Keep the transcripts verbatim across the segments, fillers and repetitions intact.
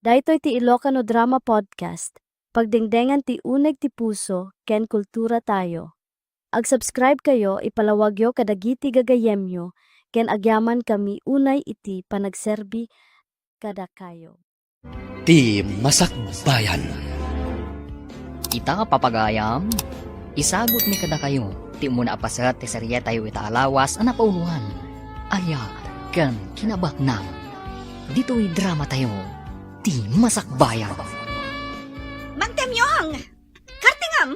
Daytoy ti Ilocano Drama Podcast, pagdengdengan ti uneg ti puso ken kultura tayo. Ag-subscribe kayo, ipalawagyo kadagiti gagayemyo, ken agyamankami unay iti panagserbi kadakayo. Ti Masakbayan. Ita, papagayam, isagutmi kadakayo ti umuna a paset ti serietayo ita a lawas a napauloan, Ayat ken Kinabaknang. Ditoy dramatayo, Ti Masakbayan. Mang Temyong! Kartingam!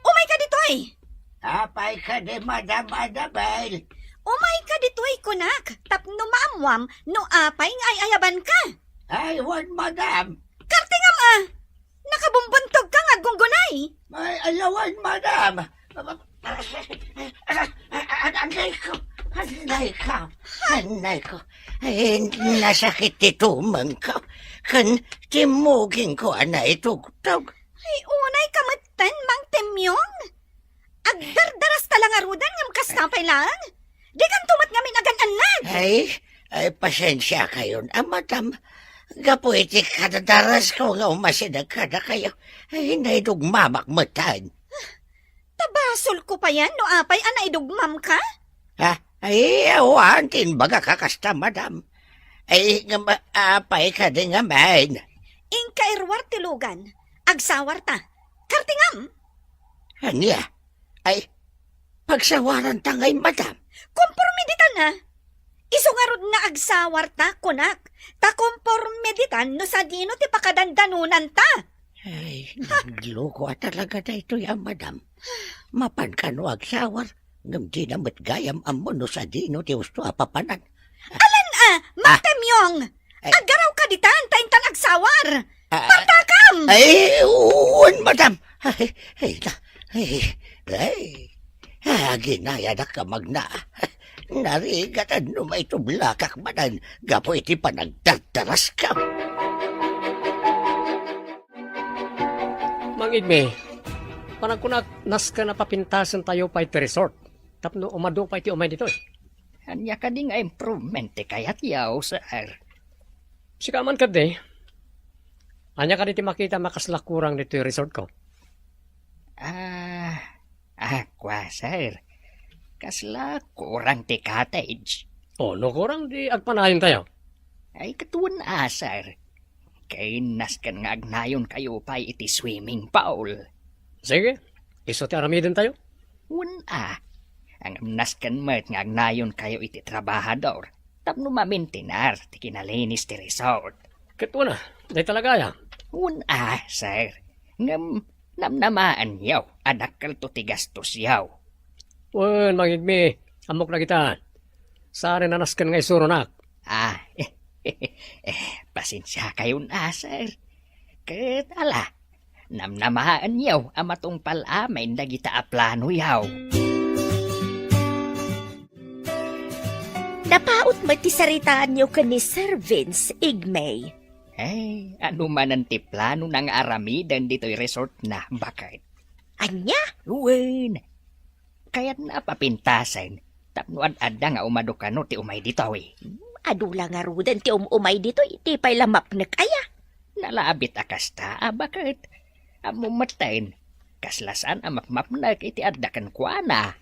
Umayka ditoy! Apay kadi, Madam Annabel? Umayka ditoy, kunak, tapno maammuam no apay nga ay-ayabanka. Ay, wen, Madam. Kartingam a! Nakabumbuntogka nga aggunggunay. Ay, ayawan, Madam. Anay ko, anay ko, anay ko. Ay, nasakit ti tumengko. Ken timmugingko a naitugtog. Ay, unayka metten, Mang Temyong. Agdardarasta la ngaruden ngem kasta pay laeng. Dikanto met ngamin agan-annad. Ay, ay, pasensiakayon a, Madam. Gapu iti kadadarasko nga umasideg kadakayo, ay, naidugmamak metten. Ta basolko payen no apay a naidugmamka? Ha? Ay, awan ti imbagak a kasta, Madam. Ay, ngem, apay kadi ngamin? Inka iruar ti lugan. Agsawarta. Kartingam! Ania? Ay, pagsawaranta ngay, Madam? Komporme ditan a. Isu ngarud nga agsawarta, kunak, ta komporme ditan no sadino ti pakadandanonanta. Ay, nagloko a talaga daytoy a, Madam. Mapan kano agsawar, ngem dina met gayam ammo no sadino ti usto a papanan. Alan a, Mang Temyong! Ay. Aggarawka ditan, ta intan agsawar! Ah, Partakam! Ay, wen, Madam. Ay, ay, na, ay, ay. Aginayadak a magna. Narigatan no maitublakak manen gapu iti panagdardaraskan. Mang Igme, panagkunak, nasken a papintasentayo pay ti resort tapno umadu pay ti umay ditoy. Ania kadi nga improvement ti kayatyo, sir? Sika man kadi, ania kadi ti makitam a kasla kurang ditoy resortko? Ah, ah, kua, sir. Kasla kurang ti cottage. O, no kurang, di agpanayontayo. Ay, ket wen a, sir. Ken nasken nga agnayonkayo pay iti swimming pool. Sige, isu ti aramidentayo. Wen a, ngem nasken met nga agnayonkayo iti trabahador tapno mamaintenar ti kinalinis ti resort. Ket wen a, dayta la gayam. Wen a, sir. Ngem namnamaenyo a dakkelto ti gastosyo. Wen, Mang Igme, ammok dagita. Saan a nasken nga isuronak. Ah, eh, pasensiakayon a, sir. Ket ala, namnamaenyo a matungpal amin dagita a planoyo. Napaut met ti saritaanyo ken ni Sir Vince, Igme. Eh, adu manen ti planona nga aramiden ditoy resortna, baket. Ania? Wen, kayatna a papintasen tapno ad-adda nga umadu kano ti umay ditoy. Adu la ngaruden ti um-umay ditoy, ti pay la mapnek aya? Nalabit a kasta a, baket. Ammom metten, kasla saan a mapmapnek iti adda kenkuana.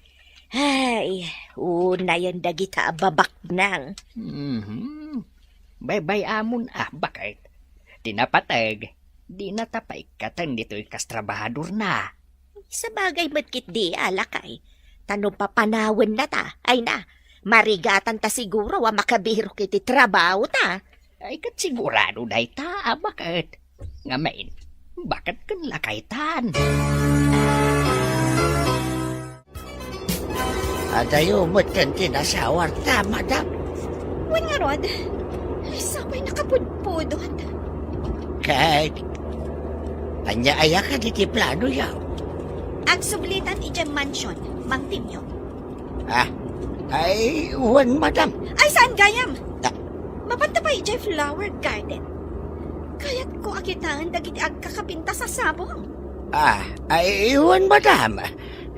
Ay, unayen dagita a babaknang. Mhm. Baybay-amon a, baket. Ti napateg, dinata paikkaten ditoy kas trabahadorna. Sabagay met ketdi a, lakay. Ta no papanawennata, ay na, marigatanta siguro a makabirok iti trabahota. Ay, ket sigurado dayta a, baket. Ngamin, baket ken lakaytan. Adayo metten ti nasawarta, Madam. Wen ngarud, sapay nakapudpudot. Ket ania aya kadi ti planoyo? Agsublitan idiay mansion, Mang Temyong. Ah, ay, wen, Madam. Ay, saan gayam? Ah. Mapanta pay idiay flower garden. Kayatko a kitaen dagiti agkakapintas a sabong. Ah, ay, wen, Madam.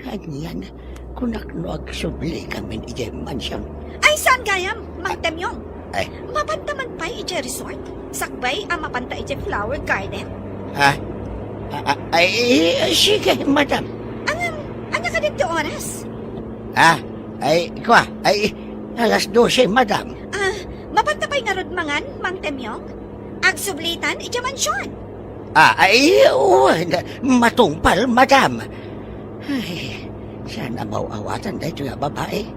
Anian, kunak no agsubli ngamin idiay mansion. Ay, saan gayam, Mang Temyong? Ay. Mapanta man pay idiay resort? Sakbay a mapanta idiay flower garden? Ha? A-, a-, ay, i-, i-, sige, madam. Ngem, ania kadi ti oras? Ah, ay, kua, ay, alas dose, madam. Ah, mapanta pay ngarud mangan, Mang Temyong? Agsublitan idiay mansion. Ah, ay, wen, matungpal, madam. Ay, saan a maaw-awatan daytoy a babai?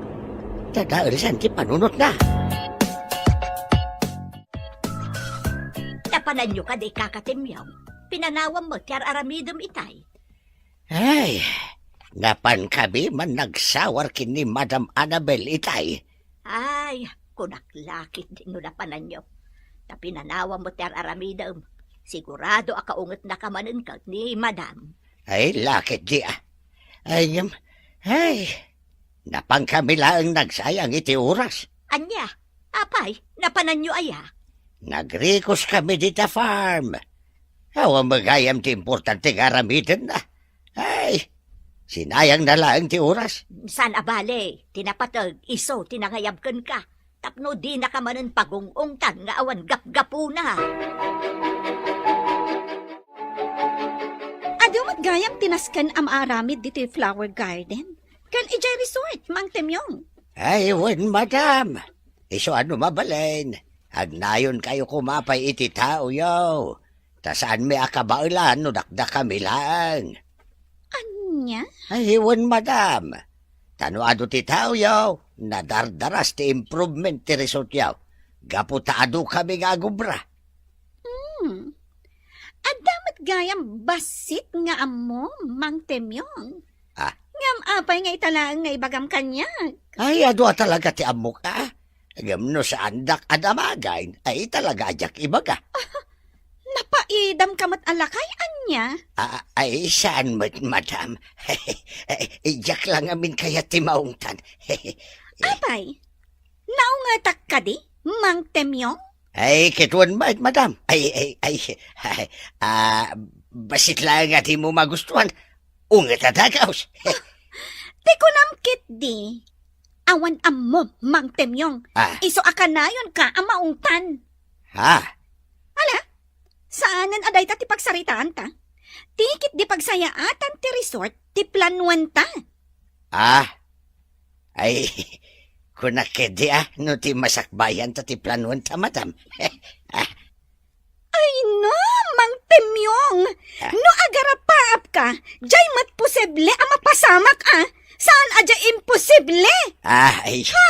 Tadaelsan ti panunotna. Napananyo kadi, Kaka Temyong? Pinanawam met ti ar-aramidem itay. Ay, napankami man nagsawar ken ni Madam Annabel itay. Ay, kunak la ketdi no napananyo. Ta pinanawam met ti ar-aramidem. Sigurado a kaungetnaka manen ket ni Madam. Ay, la ketdi, ah. Ay, ngem, ay, napankami laeng nagsayang iti oras. Ania? Apay, napananyo aya? Nagrikuskami dita farm. Awan met gayam ti importante nga aramidenna. Ay, sinayangna laeng ti oras. Saan a bale, ti napateg, isu ti nangayab kenka. Tapno dinaka manen pagung-ungtan nga awan gapgapuna. Adu met gayam ti nasken a maaramid ditoy flower garden ken idiay resort, Mang Temyong? Ay, wen, madam. Isu a no mabalin, agnayonkayo koma pay iti taoyo. Ta saanmi a kabaelan no dakdakami laeng. Ania? Ay, wen, madam. Ta no adu ti taoyo, nadardaras ti improvement ti resortyo. Gapu ta adukami nga agubra. Hmm. Adda met gayam bassit nga ammom, Mang Temyong. Ah. Ngem apay nga ita laeng nga ibagam kaniak? Ay, adu a talaga ti ammok, ah. Ngem no saandak a damagen, ay talaga a diak ibaga. Napaidamka met a lakay, ania? Ah, ay, saan met, madam. Ay, diak la ngamin kayat ti maungtan. Apay, naungetak kadi, Mang Temyong? Ay, ket wen met, madam. Ay, ay, ay, ay, ah, bassit laeng a dimo magustuhan. Unget a dagaus. Ti kunam ketdi, awan ammom, Mang Temyong. Ah. Isu a kanayonka a maungtan. Ha? Ala, saanen a dayta ti pagsaritaanta. Ti ketdi pagsayaatan ti resort ti planuenta. Ah. Ay, kunak ketdi, ah, no ti masakbayanta ti planuenta, madam. Ah. Ay, no, Mang Temyong! Ah. No agarapaapka, diay met posible a mapasamak, ah! Saan a diay imposible! Ah, ay. Ha?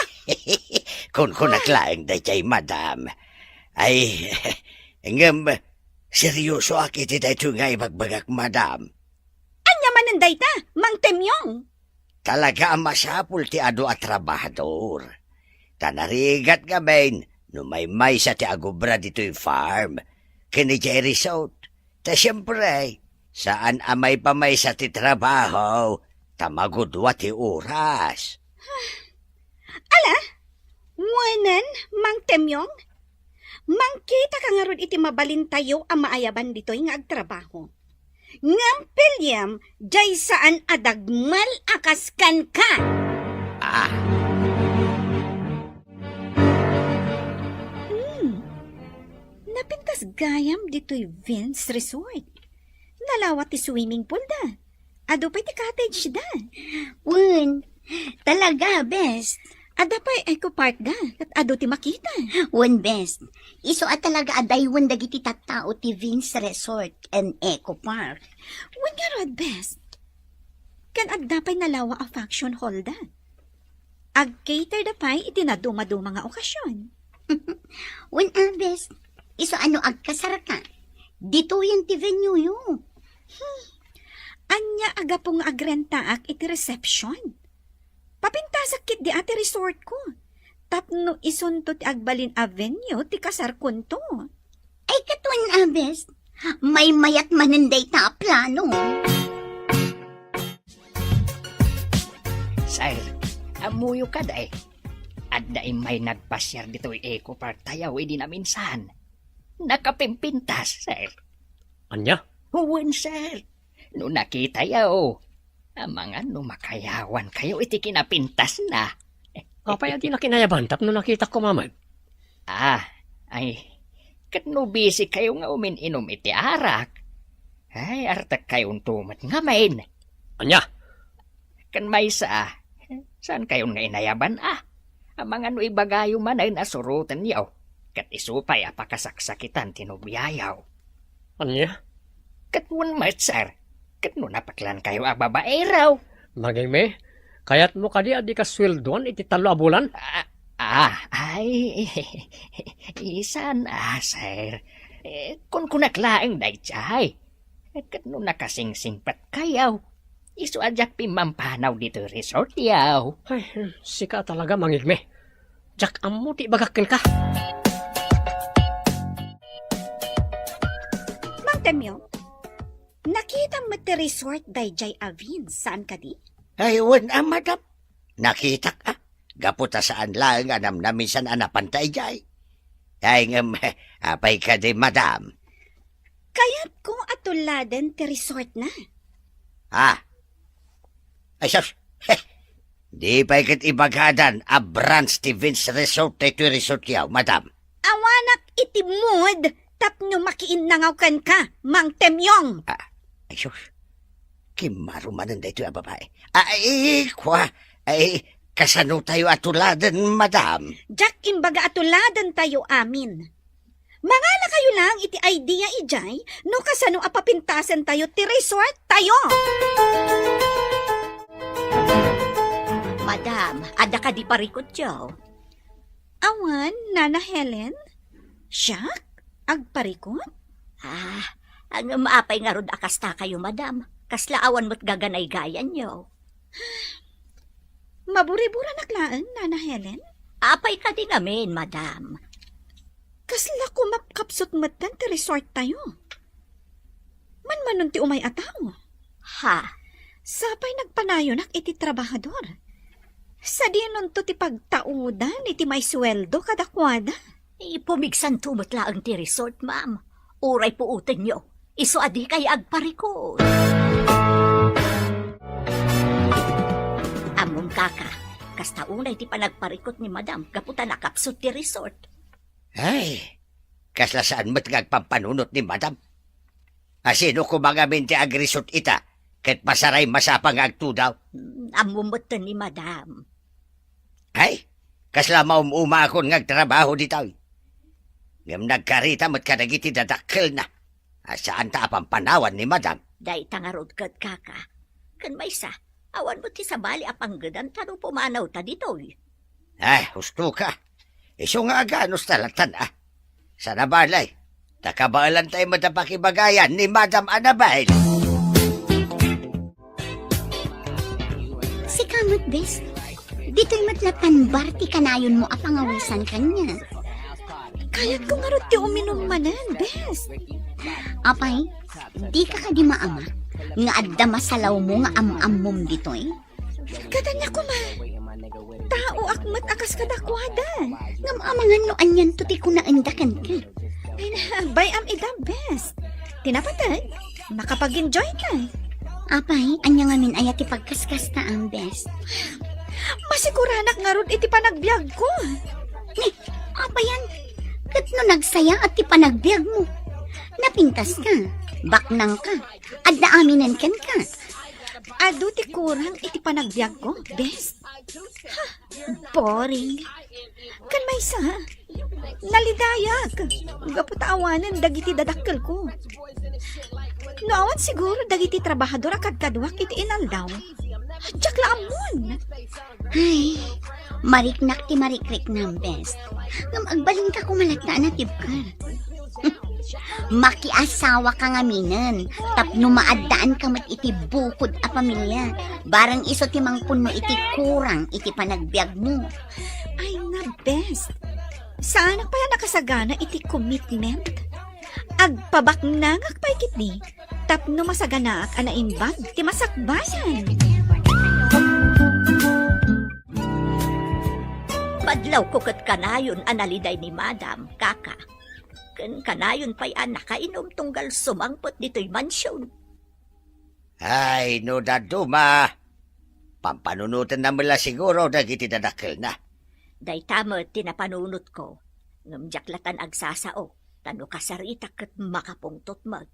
Kunkunak laeng daydiay, madam. Ay, ngem, seryosoak iti daytoy nga ibagbagak, madam. Ania manen dayta, Mang Temyong? Talaga a masapul ti adu a trabahador. Ta narigat ngamin no maymaysa ti agubra ditoy farm ken idiay resort. Ta siempre, saan a maipamaysa ti trabaho ta magudua ti oras. Ala, wen, Mang Temyong, mangkitaka ngarud iti mabalintayo a maayaban ditoy nga agtrabaho. Ngem piliem, diay saan a dagmel a kas kenka. Ah. Hmm. Napintas gayam ditoy Vince Resort. Nalawa ti swimming pool da. Adu pay ti cottage da. Wen, talaga, best. Adda pay eco park da, ket adu ti makita. Wen, best. Isu a talaga a daywen dagiti tattao ti Vince Resort and Eco Park. Wen ngarud, best. Ken adda pay nalawa a function hall da. Ag-cater da pay iti nadumaduma nga okasion. Wen, a, best. Isu a no agkasarka, ditoyen ti venue-yo. Hmm. Ania a gapu nga agrentaak iti reception? Papintasak ketdi a ti resort ko. Tapno isunto ti agbalin a venue ti kasarkonto. Ay, ket wen, a, best, maymayat manen dayta a plano. Sir, ammoyo kadi? Adda immay nagpasiar ditoy Eco Park tayo idi naminsan. Nakapimpintas, sir. Ania? Wen, sir. No nakitayo, amangan no makayawankayo iti kinapintasna. Apay a di nakinayaban tapno nakitak koma met? Ah, ay, ket no busy kayo nga umin-inom iti arak, ay, artekkayonto met ngamin. Ania? Ken maysa, saan kayon nga inayaban, a? Amangan no ibagayo manen a surotenyo, ket isu pay a pakasaksakitan ti nobiayo. Ania? Ket wen met, sir, ket no napeklan kayo a babaero. Mangigme, kayatmo kadi a dika sueldoan iti tallo a bulan? Ah, ah, ay, saan a, sir. Eh, kunkunak laeng daydiay. Ket no nakasingsingpet kayo, isu a diak pimmampanaw ditoy resortyo. Ay, sika talaga, mangigme. Diak ammo ti ibagak kenka. Mang Temyong, nakitam met ti resort daydiay a Vince, saan kadi? Ay, wen a, madam. Nakitak a. Gapu ta saan laeng a namnamisan a napanta idiay. Ay, ngem, apay kadi, madam? Kayatko a tuladen ti resort na. Ah. Ay, sus. Di pay ket ibagadan a branch ti Vince Resort daytoy resortyo, madam. Awanak iti mood tapno makiinnangaw kenka, Mang Temyong. Ah, ay, sus. Kimmaro manen daytoy a babae. Ay, kua, ay, kasano tayo a tuladen, madam? Diak imbaga a tuladen tayo amin. Mangala kayo lang iti idea idiay no kasano a papintasen tayo ti resort tayo. Madam, adda kadi parikutyo? Awan, Nana Helen? Siak? Agparikut? Ah, ngem apay ngarud a kasta kayo, madam? Kasla awan met gaganaygayanyo? Maburiburanak laeng, Nana Helen? Apay kadi ngamin, madam? Kasla kumapkapsut metten ti resort tayo. Manmanon ti umay a tao. Ha? Sapay nagpanayonak iti trabahador. Sadinonto ti pagtaudan iti maisueldo kadakuada? Ipumigsanto met laeng ti resort, ma'am. Uray puotenyo, isu a dikay agparikut. Ammom, kaka, kasta unay ti panagparikut ni madam gapu ta nakapsut ti resort. Ay, kasla saan met nga agpampanunot ni madam. Asino koma ngamin ti agrisot ita, ket masaray masapa nga agtudaw? Mm, ammom metten ni madam. Ay, kasla maum-umaakon nga agtrabaho ditoy. Ngem nagkarita met kadagiti dadakkelna a saanta a pampanawan ni madam. Dayta ngarud ket, kaka. Ken maysa, awan met ti sabali a panggedan ta no pumanawta ditoy. Ay, husto ka. Isu nga aganos ta latan, a. Sana balay, ta kabaelan tayo met a pakibagayan ni Madam Annabel. Sika met, bes. Ditoy met latanbar ti kanayonmo a pangawisan kaniak. Kayatko ngarud ti uminum manen, bes. Apay, dika kadi maamak nga adda masalawmo nga am-ammom ditoy? Kadanya koma. Taoak met a kas kadakuada. Ngem amangan no anianto ti kunaenda kenka. Ay, na, bay-am ida, bes. Ti napateg, makapag-enjoy ta. Apay, ania ngamin aya ti pagkaskasta, bes? Masiguranak ngarud iti panagbiagko. Ni, apayan, ket no nagsayaat ti panagbiagmo? Napintaska, baknangka, adda aminen kenka. Adu ti kurang iti panagbiagko, bes. Ha, boring. Ken maysa, nalidayak gapu ta awanen dagiti dadakkelko. No awan siguro dagiti trabahador a kadkaduak iti inaldaw, diak la ammon. Ay, mariknak ti marikriknam, bes. Ngem agbalinka koma latta a natibker. Makiasawaka ngaminen, tapno maaddaanka met iti bukod a pamilia. Bareng isu ti mangpunno iti kurang iti panagbiagmo. Ay, nga bes. Saanak pay a nakasagana iti commitment. Agpabaknangak pay ketdi tapno masaganaak a naimbag ti masakbayan. Badlawko ket kanayon a naliday ni Madam, kaka. Ken kanayon pay a nakainum tunggal sumangpet ditoy mansion. Ay, no dadduma, pampanunotenna met la siguro dagiti dadakkelna. Dayta met ti napanunotko. Ngem diak latan agsasao, ta no kasaritak ket makapungtot met.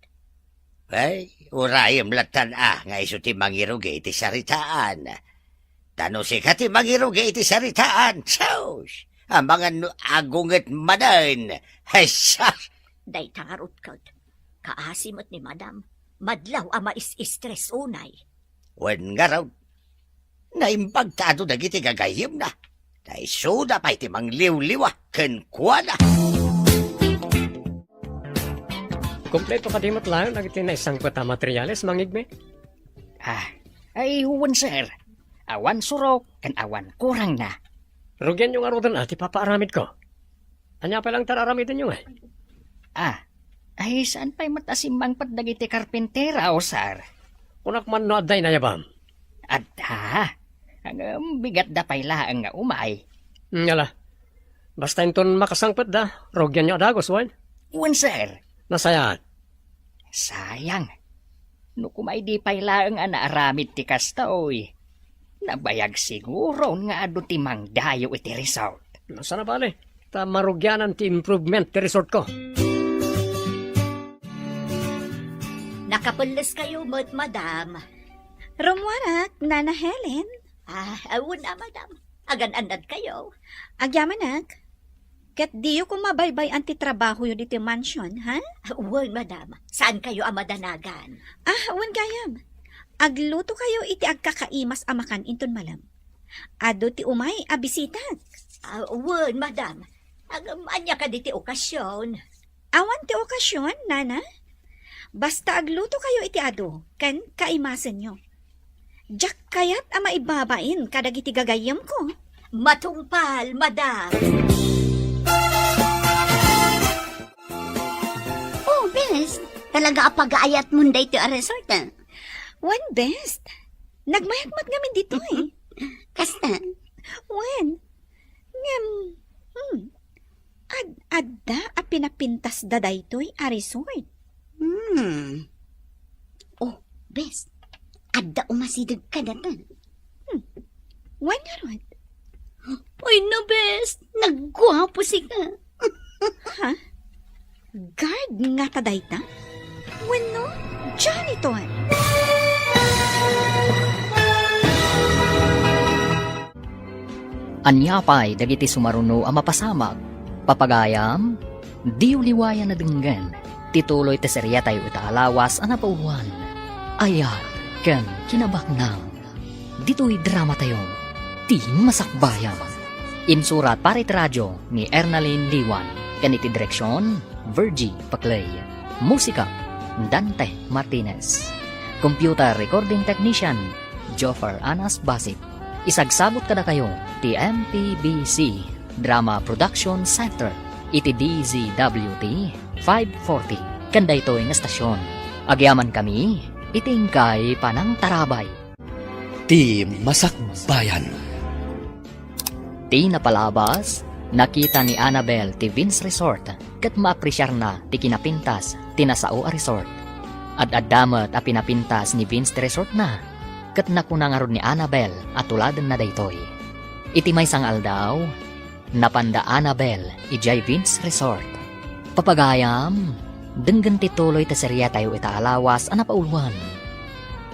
Ay, urayem latan a nga isu ti mangirugi iti saritaan. Ta no sika ti mangirugi iti saritaan, sus! Amangan no agunget manen. Ay, sus! Dayta ngarud ket, kaasi met ni Madam, madlaw a mais-stress unay. Wen ngarud, naimbag ta adu dagiti gagayyemna. Ta isuda pay ti mangliwliwa kenkuana. Kompleto kadi met laeng dagiti naisangpet a materiales, Mang Igme? Ah, ay, wen, sir. Awan surok ken awan kurangna. Rugianyo ngaruden a ti papaaramidko. Ania pay laeng ti ar-aramidenyo ngay? Ah, ay, saan pay met a simmangpet dagiti karpintero, sir? Kunak man no adda inayabam. Adda. Ngem bigatda pay laeng nga umay. Ngala. Basta inton makasangpetda, rugianyo a dagus, wen? Wen, sir. Nasayaat. Sayang. No koma idi pay laeng a naaramid ti kastoy, nabayag siguron nga adu ti mangdayo iti resort. No, saan a bale, ta marugianan ti improvement ti resortko. Nakapelleskayo met, Madam. Rummuarak, Nana Helen. Ah, wen a, Madam. Agan-annadkayo? Agyamanak. Ket diyo koma baybay-an ti trabahoyo ditoy mansion, ha? Wen, Madam. Saankayo a madanagan? Ah, wen gayam. Aglutokayo iti agkakaimas a makan inton malem. Adu ti umay a bisitak. Ah, wen, Madam. Ngem ania kadi ti okasion? Awan ti okasion, Nana. Basta aglutokayo iti adu ken kaimasenyo. Diak kayat a maibabain kadagiti gagayyemko. Matungpal, Madam. Oh, bes, talaga a pagaayatmon daytoy a resort, ah. Wen, bes. Nagmayat met ngamin ditoy. Kasta? Wen. Ngem, hmm, ad-adda a pinapintasda daytoy a resort. Hmm. Oh, bes, adda umasideg kadata. Hmm. Wen ngarud? Ay na, bes, nagguapo sika. Ha? Guard ngata dayta? Wenno janitor? Ania pay dagiti sumaruno a mapasamak? Papagayam, diyo liwayan a denggen ti tuloy ti seriatayo ita a lawas a napauluan, Ayat ken Kinabaknang. Ditoy dramatayo, Ti Masakbayan. Insurat para iti radio ni Ernalyn Liwan ken iti direksion, Virgie Paclay. Musika, Dante Martinez. Computer recording technician, Joffer Anas Basit. Isagsabot kadakayo ti M P B C Drama Production Center iti D Z W T five forty ken daytoy nga estasion. Agyamankami iti inkay panangtarabay. Ti Masakbayan. Ti napalabas, nakita ni Annabel ti Vince Resort ket maapresiarna ti kinapintas ti nasao a resort. Ad-adda met a pinapintas ni Vince ti resortna, ket nakuna ngarud ni Annabel a tuladenna daytoy. Iti maysa nga aldaw, napanda Annabel idiay Vince Resort. Papagayam, denggen ti tuloy ti seriatayo ita a lawas a napauluan,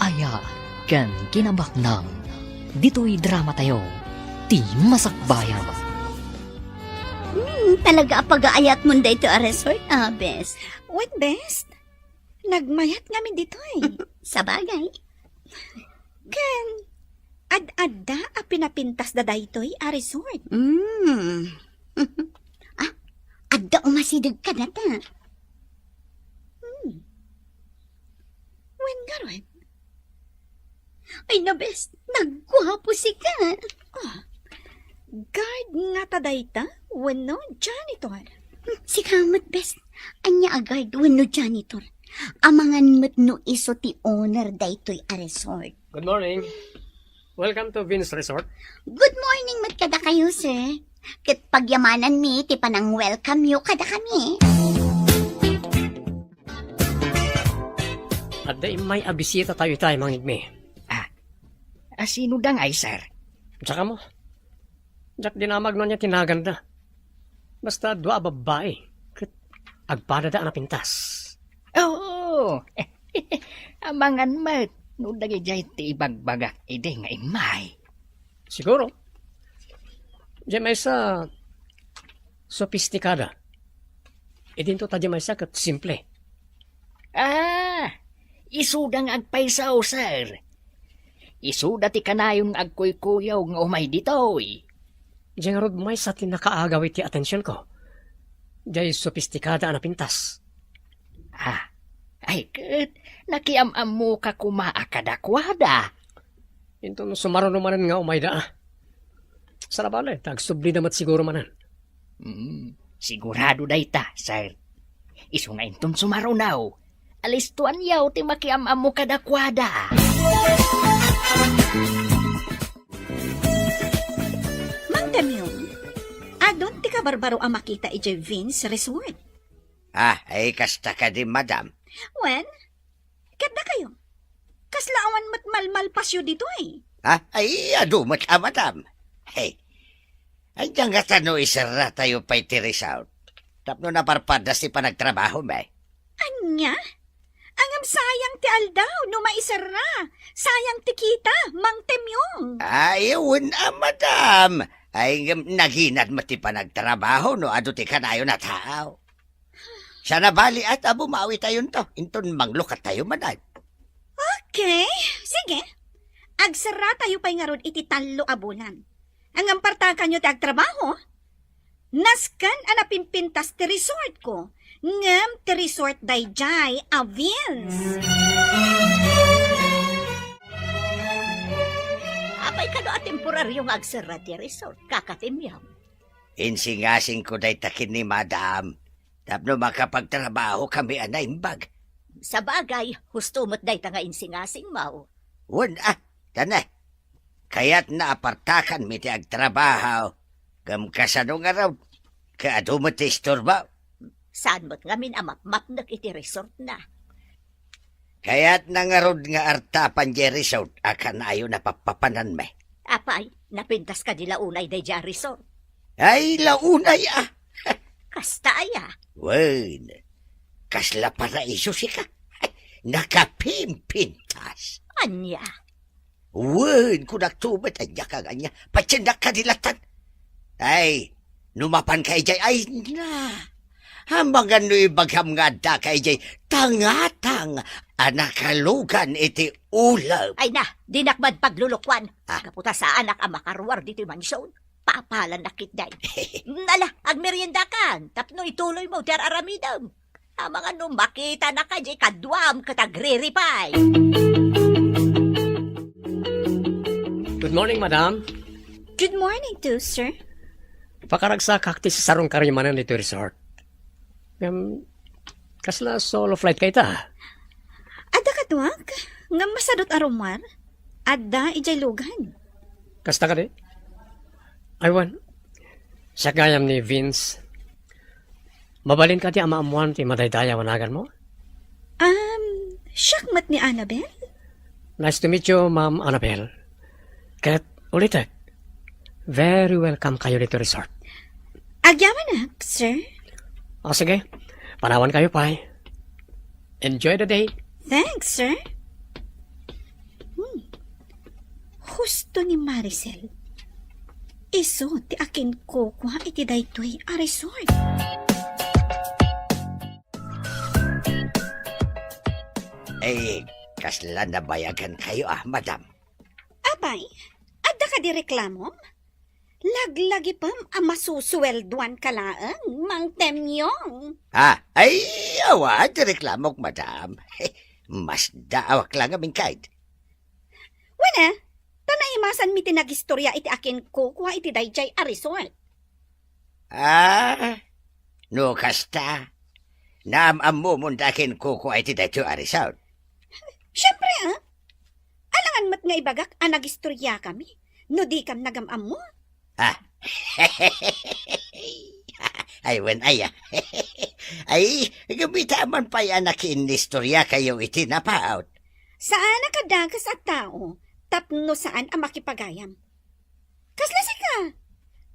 Ayat ken Kinabaknang. Ditoy dramatayo, Ti Masakbayan. Hmm, talaga a pagaayatmon daytoy a resort, ah, bes. Wen, bes, nagmayat ngamin ditoy. Sabagay. Ken, ad-adda a pinapintasda daytoy a resort. Hmm. Ah, adda umasideg kadata. Hmm. Wen ngarud? Ay na, bes, nagguapo sika. Ah, guard ngata dayta wenno janitor? Hmm, sika met, bes. Ania a guard wenno janitor? Amangan met no isu ti owner daytoy a resort. Good morning. Welcome to Vince Resort. Good morning met kadakayo, sir. Ket pagyamananmi ti panang-welcome yo kadakami. Adda immay a bisitatayo itay, Mang Igme. Ah, a sino da ngay, sir? Diak ammo. Diak dinamag no ania ti naganda. Basta dua a babbai, ket agpadada a napintas. Oo. Amangan met no dagijay ti ibagbagak idi nga immay. Siguro. Diay maysa, sopistikada. Idinto ta diay maysa ket simple. Ah, isuda nga agpayso, sir. Isuda ti kanayon nga agkuykuyaw nga umay ditoy. Diay ngarud maysa ti nakaagaw iti atensionko. Diay sopistikada a napintas. Ah, ay ket, nakiam-ammoka koma a kadakuada. Inton sumaruno manen nga umayda, ah. Saan a bale, ta agsublida met siguro manen. Hmm, sigurado dayta, sir. Isu nga inton sumaruno, alistoanyo ti makiam-ammo kadakuada. Mang Temyong, adun ti kabarbaro a makita idiay Vince Resort. Ah, ay kasta kadi, madam? Wen, ket dakayo, kasla awan met malmalpasyo ditoy? Ah, ay, adu met a, madam. Hey, ania ngata no iserratayo pay ti resort? Tapno naparpadas ti panagtrabahomi. Ania? Ngem sayang ti aldaw no maiserra. Sayang ti kita, Mang Temyong. Ay, wen a, madam. Ay, ngem naginad met ti panagtrabaho no adu ti kanayon a tao. Saan a bale, a, ta bumawitayonto. Inton manglukattayo manen. Okay, sige. Agserratayo pay ngarud iti tallo a bulan. Ngem partakanyo ti agtrabaho. Nasken a napimpintas ti resortko, ngem ti resort daydiay a Vince. Apay kano a temporario nga agserra ti resort, Kaka Temyong? Insingasingko dayta ken ni madam tapno makapagtrabahokami a naimbag. Sabagay, husto met dayta nga insingasingmo. Wen a, tana. Kayatna a partakanmi ti agtrabaho, ngem kasano ngarud, ket adu met ti istorbo? Saan met ngamin a mapmapnek iti resortna? Kayatna ngarud nga artapan diay resort a kanayon a pappapananmi. Apay, napintas kadi la unay daydiay a resort? Ay, la unay a! Kasta aya? Wen, kasla paraiso sika. Nakapimpintas. Ania? Wen, kunakto met, ania ka nga ania? Patiendak kadi latta. Ay, no mapanka idiay, ay na. Amangan no ibagam nga addaka idiay tangatang a nakalugan iti ulep. Ay na, dinak man paglulukuan. Ah. Gapu ta saanak a makaruar ditoy mansion. Papalannak ketdi. Ala, agmeriendakan, tapno ituloymo ti ar-aramidem. Amangan no makitanaka diay kaduam ket agriripay. Good morning, madam. Good morning too, sir. Pakaragsakak ti sasarungkayo manen ditoy resort. Ngem, kasla solo flight kayta? Adda kaduak, ngem masadut a rummuar. Adda idiay lugan. Kasta kadi? Ay, wen. Siak gayam ni Vince. Mabalin kadi a maammuan ti madaydayaw a naganmo? Um, siak met ni Annabel. Nice to meet you, Ma'am Annabel. Ket ulitek, very welcome kayo ditoy resort. Agyamanak, sir. O, sige. Panawan kayo pay. Enjoy the day. Thanks, sir. Hmm. Husto ni Maricel. Isu ti akinkukua iti daytoy a resort. Eh, kasla nabayagan kayo, ah, madam? Apay, adda kadi reklamom? Laglagipem a masusueldoanka laeng, Mang Temyong. Ah, ay, awan ti reklamok, madam. Masdaawak la ngamin kaydi. Wen a, ta naimasanmi ti nagistorya iti akinkukua iti daydiay a resort. Ah, no kasta, naam-ammomon ti akinkukua iti daytoy a resort? Siempre, ah. Alangan met nga ibagak a nagistoryakami no dikam nagam-ammo. Ah. Ay, wen, ay, ah. Ay, gapu ta amangan pay a nakiinnistorya kayo iti napaut. Saan a kadakas a tao tapno saan a makipagayam. Kasla sika,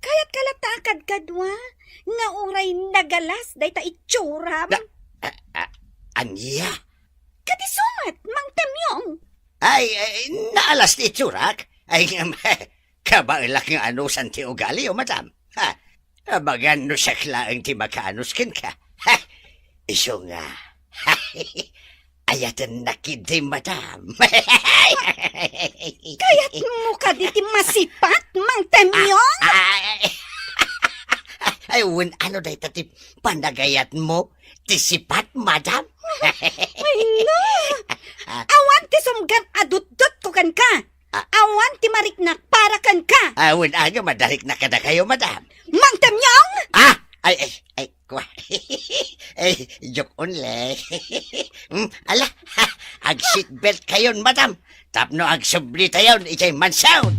Kayatka latta a kadkadua nga uray nagalas dayta itsuram? Na, a, a, ania? Ket isu met, Mang Temyong. Ay, ay, naalas ti itsurak? Ay, ngem, kabaelak nga anusan ti ugaliyo, madam. Ha? Abagan no siak laeng ti makaanus kenka. Ha? Isu nga. Ayatennak idi, madam. Kayatmo kadi ti masipat, Mang Temyong? Ah, ay, ay, wen, ano dayta ti panagayatmo? Ti sipat, madam? Ay, na! Awan ti sumgan a dutdotko kenka. Ah. Awan ti mariknak para kenka. Ah, wen, ania madariknak kadakayo, madam? Mang Temyong! Ah! Ay, ay, ay, kwa. Ay, joke only. Hmm, ala, ha, ag-seatbelt kayon, madam. Tapno agsublitayon idiay mansion.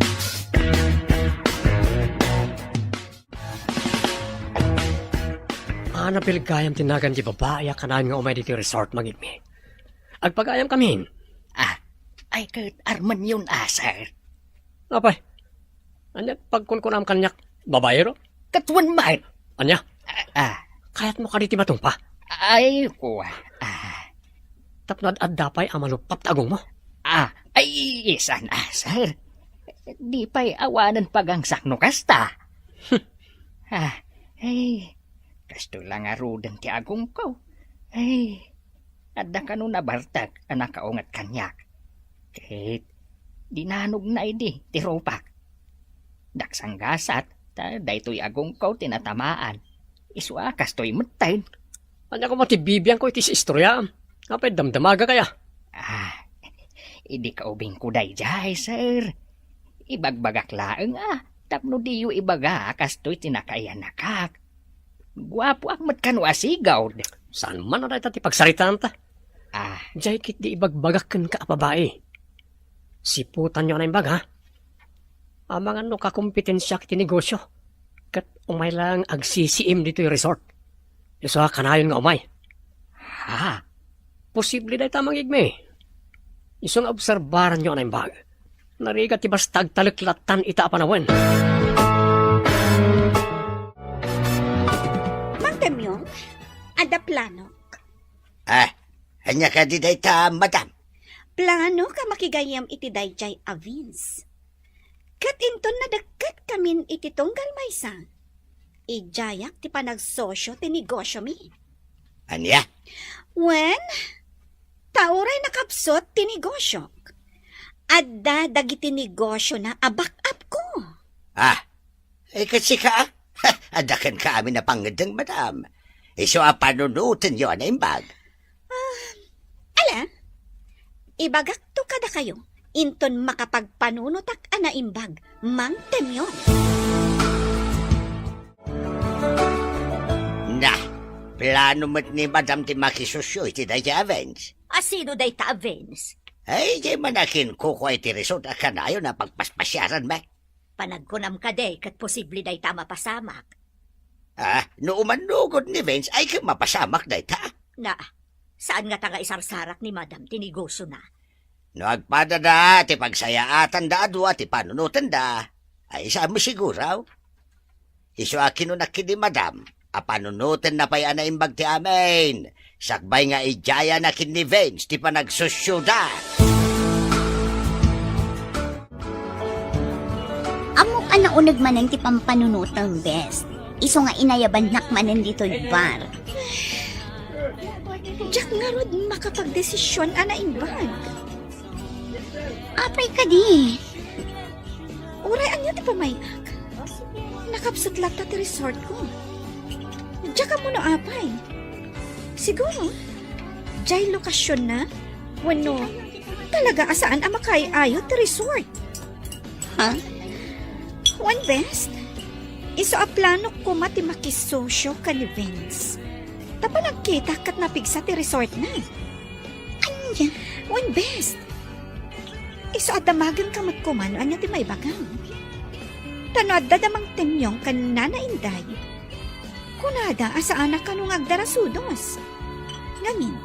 Ania pay gayam ti nagan ti babai a kanayon nga umay ditoy resort, Mang Igme? Agpagayam kamin. Ah, ay ket armenyon a, sir. Apay, ania pagkunkunam kaniak, babaero? Ket wen met. Ania? Ah, ah. Kayatmo kadi ti matungpa? Ay, kwa. Ah. Tapno ad-adda pay a maluppat ti agongmo? Ah, ay, saan a, sir. Di pay awanen pagangsak no kasta. Ah, ay, kastoy la ngaruden ti agongko. Ay, adda kano nabartek a nakaunget kaniak. Ket dinanogna idi ti rupak. Daksanggasat, ta daytoy agongko ti natamaan. Isu a kastoy metten. Ania koma ti bibiangko iti istorya? Apay damdamagak aya? Ah, idi kaubingko daydiay, sir. Ibagbagak laeng a, tapno diyo ibaga a kastoy ti nakayanakak. Guapoak met kano a sigud. Saan man a dayta ti pagsaritaanta? Ah. Diay ketdi ibagbagak kenka a babai. Siputanyo a naimbag, ha? Amangan no kakompetensiak iti negosyo. Ket umay lang agsisiim ditoy resort. Isu a kanayon nga umay. Ha? Posible dayta, Mang Igme. Isu nga obserbaranyo a naimbag. Narigat ti basta agtalek lattan ita a panawen. Mang Temyong, adda planok. Ah, ania kadi dayta, madam? Planok a makigayyem iti daydiay a Vince. Ket inton nadekket kamin iti tunggal maysa, idiayak ti panagsosio ti negosyomi. Ania? Wen, ta uray nakapsut ti negosyok, adda dagiti negosyona a back-up ko. Ah, ay, ket sika, ah? Adda kenka amin a pangngeddeng, madam. Isu a panunotenyo a naimbag. Ah, ala, ibagakto kadakayo, inton makapagpanunotak a naimbag, Mang Temyong. Na, plano met ni madam ti makisosio iti dayta a Vince. A sino dayta a Vince? Ay, diay man a kinkukua iti resort a kanayon a pagpaspasiaranmi. Panagkunam kadi ket posible dayta a mapasamak. Ah, no umannugod ni Vince, ay ket mapasamak dayta. Na, saan ngata nga isarsarak ni madam ti negosyona? No agpadada ti pagsayaatanda a dua ti panunotenda, ay saan masiguro? Isu a kinunak ken ni madam a panunotenna pay a naimbag ti amin, sakbay nga idiayana ken ni Vince ti panagsosyoda. Ammok a nauneg manen ti pampanunotem, Bes. Isu nga inayabannak manen ditoy bar. Diak ngarud makapagdesision a naimbag. Apay kadi? Uray ania ti pamay-ak? Nakapsut latta ti resortko. Diak ammo no apay. Siguro, diay lokasionna wenno talaga a saan a makaay-ayo ti resort. Ha? Wen, Bes, isu a planok koma ti makisosio ken ni Vince. Ta panagkitak ket napigsa ti resortna. Ania? Wen, Bes, isu a damagenka met koma no ania ti maibagam. Ta no adda da Mang Temyong ken Nana Inday, kunada a saanak kano nga agdarasudos. Ngamin,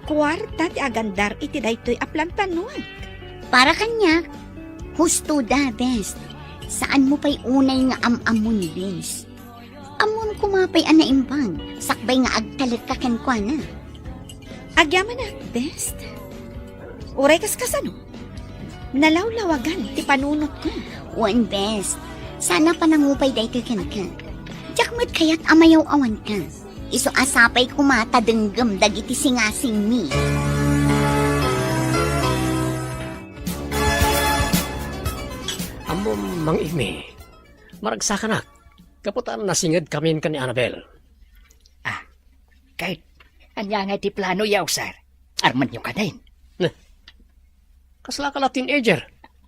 kuarta ti agandar iti daytoy a planplanuak. Para kaniak, husto da, Bes. Saanmo pay unay nga am-ammon, Vince. Ammom koma pay a naimbag, sakbay nga agtalekka kenkuana. Agyamanak, best. Uray kas kasano? Nalawlawagan ti panunotko. Wen, best. Saan a panangupay daytoy kenka. Diak met kayat a mayaw-awanka. Isu a sapay koma ta denggem dagiti singasingmi. Ammom, Mang Igmi, maragsakanak. Gapu ta nasingedkamin ken ni Annabel. Ah, Kurt, ania ngay ti planoyo, sir? Armenyo kadin? Neh, kaslaka la teenager.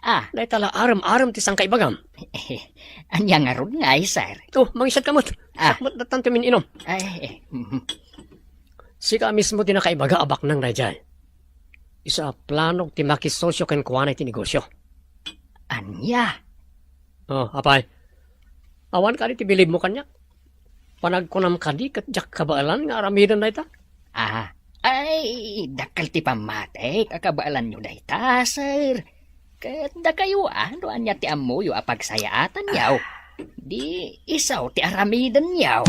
Ah. Dayta la arem-arem ti sangkaibagam. Ania ngarud ngay, sir? Oh, mangisadka met. Ah. Sakmet dattan ti min-inom. Ay, eh, mhm. Sika mismo ti nakaibaga a baknang daydiay. Isu a planog ti makisosio kenkuana iti negosio. Ania? Oh, apay. Awan kadi ti bilibmo kaniak? Panagkunam kadi ket diak kabaelan nga aramiden dayta? Ah, ay, dakkel ti pammatik a kabaelanyo dayta, sir. Ket dakayo, a, no ania ti ammoyo a pagsayaatanyo, di isu ti aramidenyo.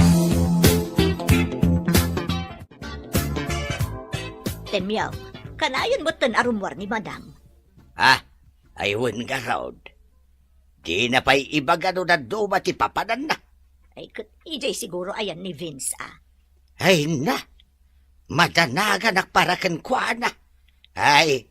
Temyo, kanayon metten a rummuar ni Madam. Ah, ay wen ngarud. Dina pay ibaga no dadduma ti papananna. Ay, ket idiay siguro ayan ni Vince, a. Ay na, madanaganak para kenkuana. Ay,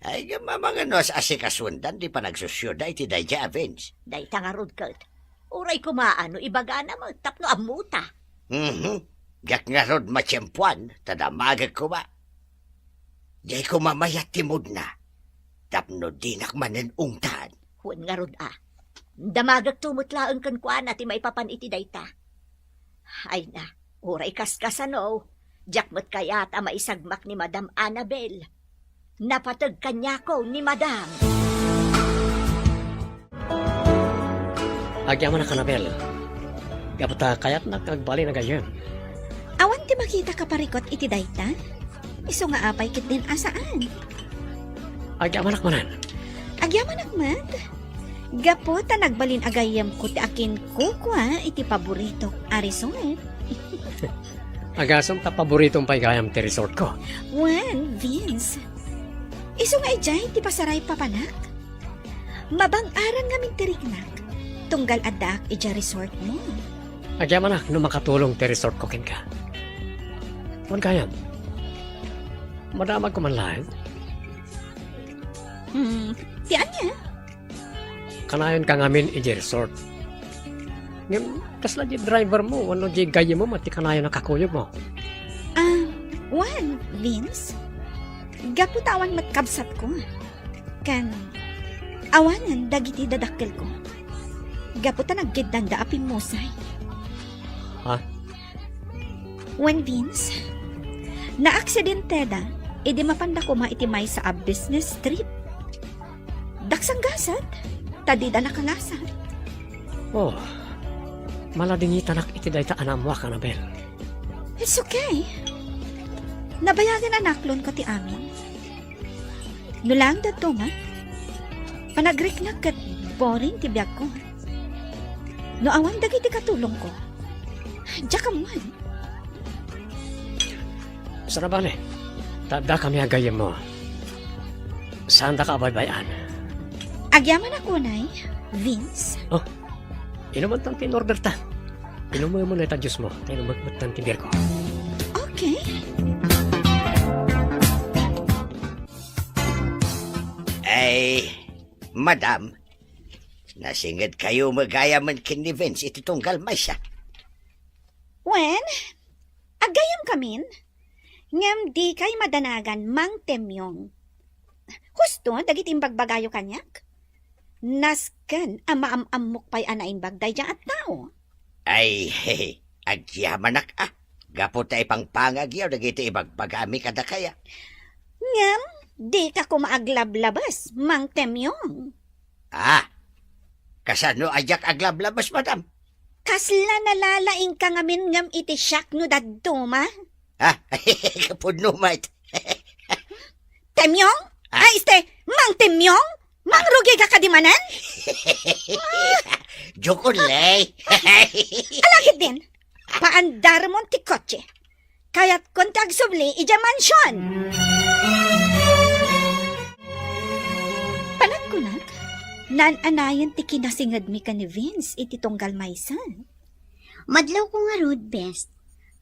ay, ngem amangan no as-asikasuendan ti panagsusioda iti daydiay a Vince. Dayta ngarud ket, uray koma no ibagana met tapno ammota. Mhm. Diak ngarud matiempoan, ta damagek koma. Diay koma mayat ti moodna, tapno dinak manen ungtan. Wen ngarud, a. Damagekto met laeng kenkuana ti maipapan iti dayta. Ay na, uray kaskasano, diak met kayat a maisagmak ni Madam Annabel. Napateg kaniako ni Madam. Agyamanak, Annabel. Gapu ta kayatnak nga agbalin a gayyem. Awan ti makita a parikut iti dayta? Isu nga apay ketdin a saan? Agyamanak manen. Agyamanak met. Gapu ta nagbalin a gayyemko ti akinkukua iti paboritok a resort. Agasem ta paboritom pay gayam ti resortko. Wen, Vince. Isu nga idiay ti pasaray papanak? Mabang-aran ngamin ti riknak, tunggal addaak idiay resortmo. Agyamanak no makatulong ti resortko kenka. Wen gayam, madamagko man laeng? Hmm, ti ania? Kanayonka ngamin idiay resort. Ngem, kasla diay drivermo wenno diay gayyemmo met ti kanayon a kakuyogmo? Ah, wen, Vince. Gapu ta awan met kabsatko. Ken, awanen dagiti dadakkelko. Gapu ta naggeddanda a pimmusay. Ha? Wen, Vince, naaksidenteda idi mapanda koma iti maysa a business trip. Daksanggasat, ta dida nakalasat. Oh, maladingitanak iti dayta a naammuak, Annabel. It's okay. Nabayagan a naklonko ti amin. No laeng dadduma, panagriknak ket boring ti biagko. No awan dagiti katulongko, diak ammoen. Saan a bale, ta addakami a gayyemmo. Saandaka a baybay-an. Agyamanak unay, Vince. Oh, inumantan ti in-orderta. Inumem dayta juicemo, ta inumekmetan ti beerko. Okay. Ay, madam, nasingedkayo met gayamen ken ni Vince iti tunggal maysa. Wen, aggayamkamin, ngem dikay madanagan Mang Temyong. Husto dagiti imbagbagayo kaniak? Nasken a maam-ammok pay a naimbag daydiay a tao. Ay, agyamanak a, gapu ta ipangpangagyo dagiti ibagbagami kadakaya. Ngem dika koma aglablabes, Mang Temyong. Ah, kasano a diak aglablabes, madam? Kasla nalalaingka ngamin ngem iti siak no dadduma? Ah, pudno met. Temyong? Ah. Ay, este, Mang Temyong? Mangrugika kadi manen? Joke only. Ala ketdin, paandarmon ti kotse. Kayatkon ti agsubli idiay mansion. Panagkunak, naan-anayon ti kinasingedmi ken ni Vince iti tunggal maysa. Madlawko ngarud, Best.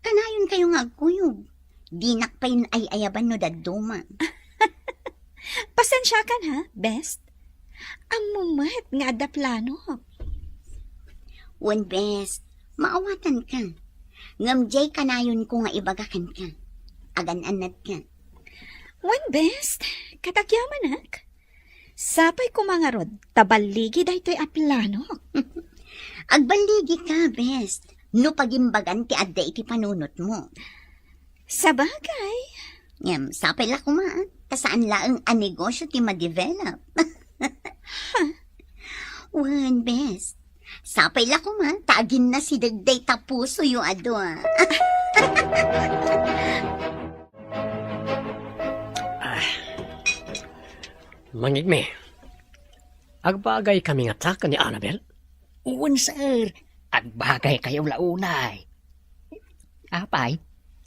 Kanayonkayo nga agkuyog. Dinak pay ay-ayaban no dadduma. Pasensiakan, ha, Best? Ammom met nga adda planok. Wen, Best, maawatanka. Ngem diay kanayonko nga ibaga kenka. Agan-annadka. Wen, Best, kadagyamanak. Sapay koma ngarud ta balligi daytoy a planok. Agballigika, Best, no pagimbagan ti adda iti panunotmo. Sabagay. Ngem, sapay la koma, ta saan laeng a negosyo ti ma-develop. Wen, Best. Sapay la koma, ta aginnasideg dayta pusoyo a dua. Ah. Mangigmi, agbagaykami ngata ken ni Annabel? Wen, sir. Agbagaykayo la unay. Apay,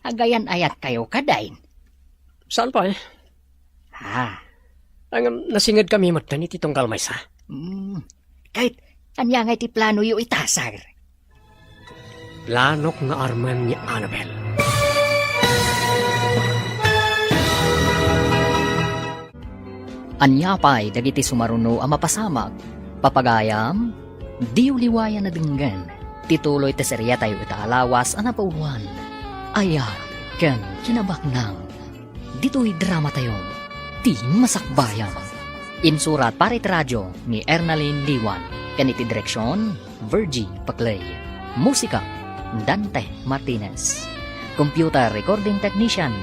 agayan-ayatkayo kadayn? Saan pay? Ah. Ngem nasingedkami metten iti tunggal maysa. Hmm. Ket ania ngay ti planoyo ita, sir? Planok nga armen ni Annabel. Ania pay dagiti sumaruno a mapasamak? Papagayam, diyo liwayan a denggen ti tuloy ti seriatayo ita a lawas a napauluan, Ayat ken Kinabaknang. Ditoy dramatayo, Ti Masakbayan. Insurat para iti radio ni Ernalyn Liwan, ken iti direksion, Virgie Paclay. Musika, Dante Martinez. Computer recording technician,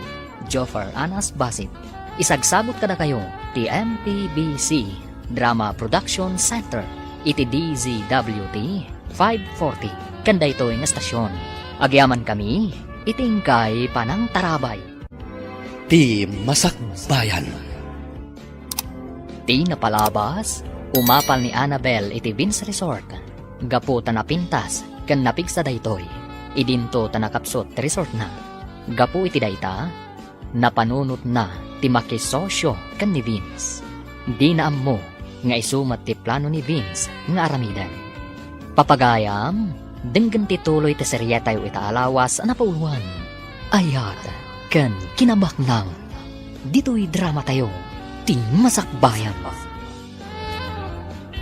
Joffer Anas Basit. Isagsabot kadakayo ti M P B C Drama Production Center iti D Z W T five forty. Ken daytoy nga stasyon, agyamankami iti inkay panangtarabay. Ti Masakbayan. Ti napalabas, umapal ni Annabel iti Vince Resort gapu ta napintas ken napigsa daytoy. Idinto ta nakapsut ti resortna. Gapu iti dayta, napanunotna ti makisosyo ken ni Vince. Dina ammo nga isu met ti plano ni Vince nga aramiden. Papagayam, denggen ti tuloy ti seriatayo ita a lawas a napauluan, Ayat ken Kinabaknang. Ditoy dramatayo, Ti Masakbayan.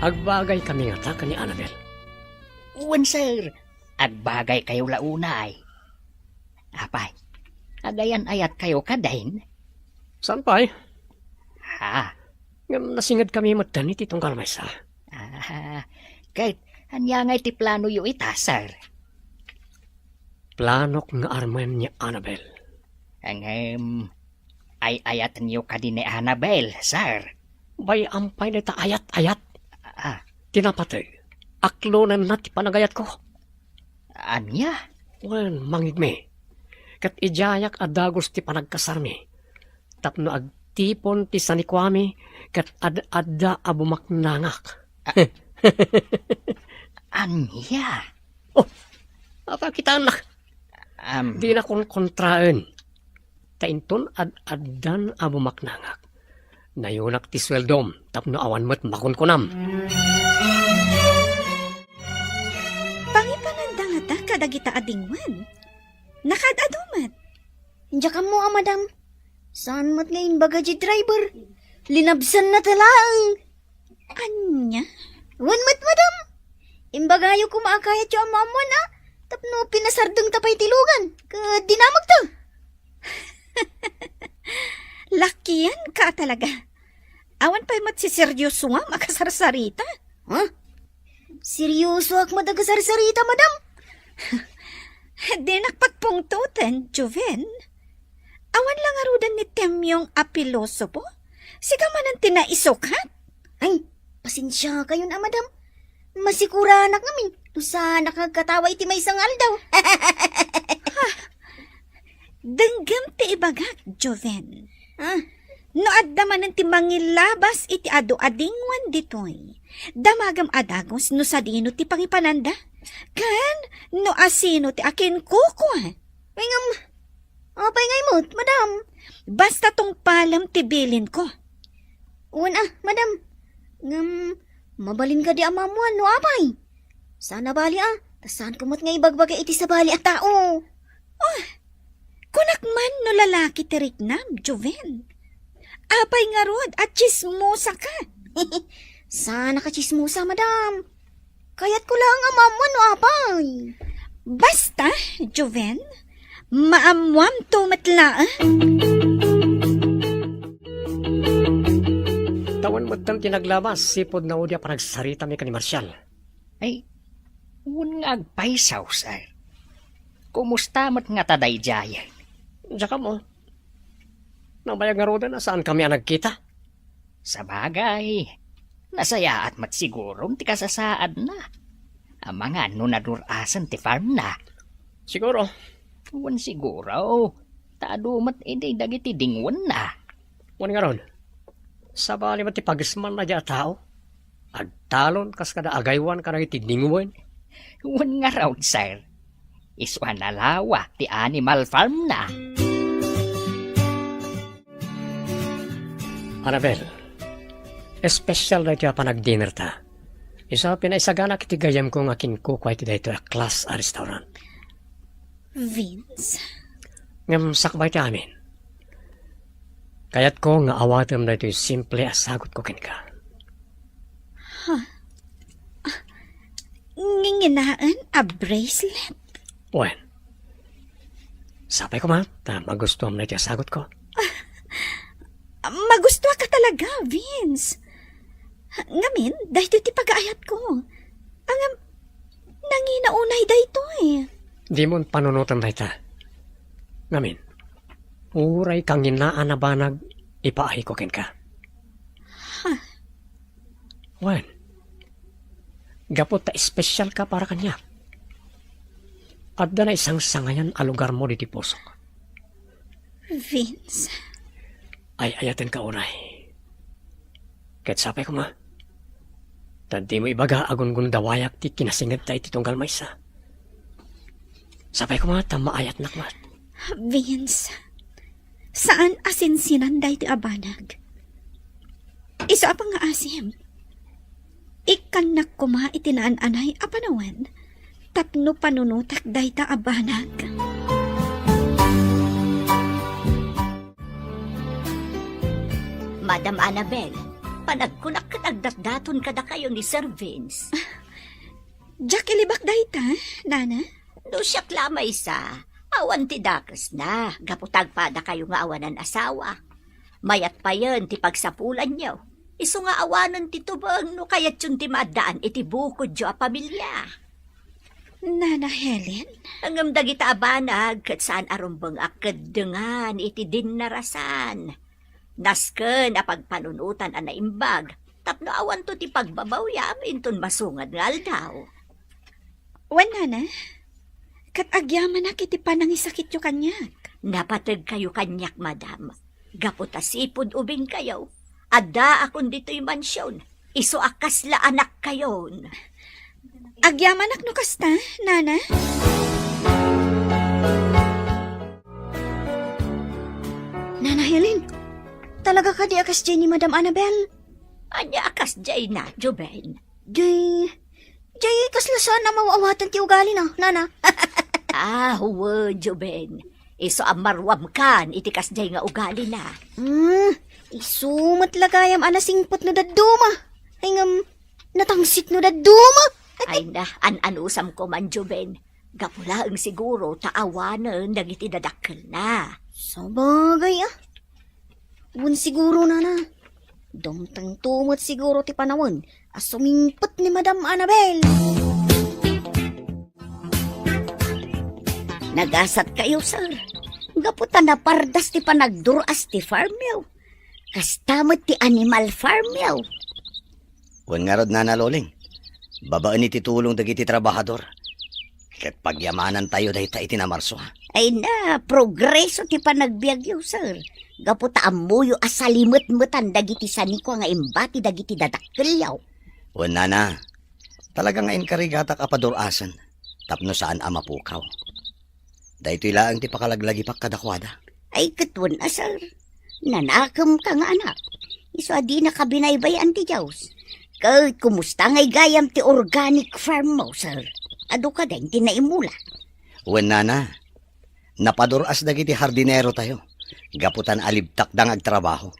Agbagaykami ngata ken ni Annabel? Wen, sir. Agbagaykayo la unay. Apay, agayan-ayatkayo kadayn? Saan pay? Ha? Ngem nasingedkami metten iti tunggal maysa. Ah, ket ania ngay ti planoyo ita, sir? Planok nga armen ni Annabel. Ngem, ay-ayatenyo kadi ni Annabel, sir? Bay-am pay dayta ayat-ayat. Ah. Ti napateg, aklonenna ti panagayatko. Ania? Wen, mangigmi. Ket idiayak a dagus ti panagkasarmi tapno agtipon ti sanikuami ket ad-adda a bumaknangak. Ania? Oh, apay a kitaennak? Am. Dina konkontraen. Ta inton ad-addan a bumaknangak, nayonak ti sueldom tapno awan met makunkunam. Pangipananda ngata kadagita a dingwen. Nakaad-adu met. Diak ammo a, madam. Saan met nga imbaga ti driver? Linabsanna ta laeng. Ania? Wen met, madam. Imbagayo koma a kayatyo a maammoan a tapno pinasardengta pay ti lugan ket dinamagta. Lakianka talaga. Awan pay met siseryosoam a kasarsarita. Ha? Seryosoak met a kasarsarita, madam. Dinak pagpungtoten, Joven. Awan la ngaruden ni Temyong a pilosopo? Sika manen ti naisukat? Ay, pasensiakayon a, madam. Masikuranak ngamin no saanak nga agkatawa iti maysa nga aldaw. Ha, denggem ti ibagak, Joven. Ah. No adda manen ti mangilabas iti adu a dingwen ditoy, Damagem a dagus no sadino ti pangipananda, ken no asino ti akinkukua. Ngem, apay ngay met, madam? Basta tungpalem ti bilinko. Wen a, madam. Ngem, mabalin kadi a maammuan no apay? Saan a bali a, ta saanko met nga ibagbaga iti sabali a tao. Ah, kunak man no lalaki ti riknam, Joven. Apay ngarud a tsismosa ka? Saan a katsismosa, madam. Kayatko laeng a maammuan no apay. Basta, Joven, maammuamto met laeng. Tawen met ti naglabas, sipud naudi a panagsaritami ken ni Marcial. Ay, wen nga agpaysaw, sir. Kumusta met ngata daydiay? Diak ammo. Nabayag ngaruden a saankami a nagkita. Sabagay, nasayaat met siguro ti kasasaadna. Amangan no nadur-asen ti farmna. Siguro. Wen siguro, ta adu met idi dagiti dingwenna. Wen ngarud, sabali met ti pagismanna diay a tao. Agtalon kas kada agaywan kadagiti dingwen. Wen ngarud, sir, isu a nalawa ti animal farmna. Annabel, espesyal daytoy a panagdinner ta. Isu a pinaisaganak iti gayyemko nga kinkukua iti daytoy a class a restaurant. Vince. Ngem sakbay ti amin, kayatko nga awatem daytoy simple a sagutko kenka. Ha? Ah, nginginaen a bracelet? Wen. Sapay koma, ta magustuam daytoy a sagutko. Magustuaka talaga, Vince. Ngamin, daytoy ti pagaayatko. Ngem, nangina unay daytoy. Dimon panunoten dayta. Ngamin, uray kanginaan a banag ipaayko kenka. Ha? Wen, gapu ta espesyalka para kaniak, adda naisangsangayan a lugarmo ditoy pusok. Vince. Ay-ayatenka unay. Ket sapay koma, ta dimo ibaga a gungundawayak ti kinasingedta iti tunggal maysa. Sapay koma ta maayatnak met. Vince, saan a sinsinan daytoy a banag. Isu a pangngaasim, ikkannak koma iti naan-anay a panawen tapno panunotak dayta a banag. Madam Annabel, panagkunak ket agdatdaton kadakayo ni Sir Vince. Diak ilibak dayta, Nana. No siak la maysa, awan ti dakesna, gapu ta agpadakayo nga awanan asawa. Mayat payen ti pagsapulanyo. Isu nga awanen ti tubeng no kayatyon ti maaddaan iti bukodyo a pamilia. Nana Helen? Ngem dagita a banag ket saan a rumbeng a keddengan iti dinnarasan. Nasken a pagpanunotan a naimbag tapno awanto ti pagbabawiam inton masungad nga aldaw. Wen, Nana, ket agyamanak iti panangisakityo kaniak. Napategkayo kaniak, madam, gapu ta sipud ubingkayo, addaakon ditoy mansion, isu a kasla anakkayon. Agyamanak no kasta, Nana. Nana Helen, talaga kadi a kasdiay ni Madam Annabel? Ania a kasdiayna, Joven? Jay, jay, kasla saan a maw-awatan ti ugalina, Nana. Ah, wen, Joven. Isu a maruamkan iti kasdiay nga ugalina. Hmm, isu met la gayam a nasingpet no dadduma. Ay ngem, natangsit no dadduma. Ay na, an-anusam koman, Joven. Gapu laeng siguro ta awanen dagiti dadakkelna. Sabagay, ah. Wen siguro, Nana. Dumtengto met siguro ti panawen a sumingpet ni Madam Annabel. Nagasat kayo, sir. Gapu ta napardas ti panagdur-as ti farmyo. Kasta met ti animal farmyo. Wen ngarud, Nana Loling, babaen iti tulong dagiti trabahador, ket pagyamanantayo dayta iti namarso. Ay na, progreso ti panagbiagyo, sir. Gapu ta ammoyo a salimetmetan dagiti sanikua nga imbati dagiti dadakkelyo. Wen, nana, talaga nga inkarigatak a padur-asen tapno saan a mapukaw. Daytoy laeng ti pakalaglagipak kadakuada. Ay, ket wen a, sir. Nanakemka nga anak. Isu a dinaka binaybay-an ti Dios. Ket kumusta ngay gayam ti organic farm mo, sir? Adu kadi ti naimula? Wen, nana, napadur-as dagiti hardinero tayo, gapu ta naalibtakda nga agtrabaho.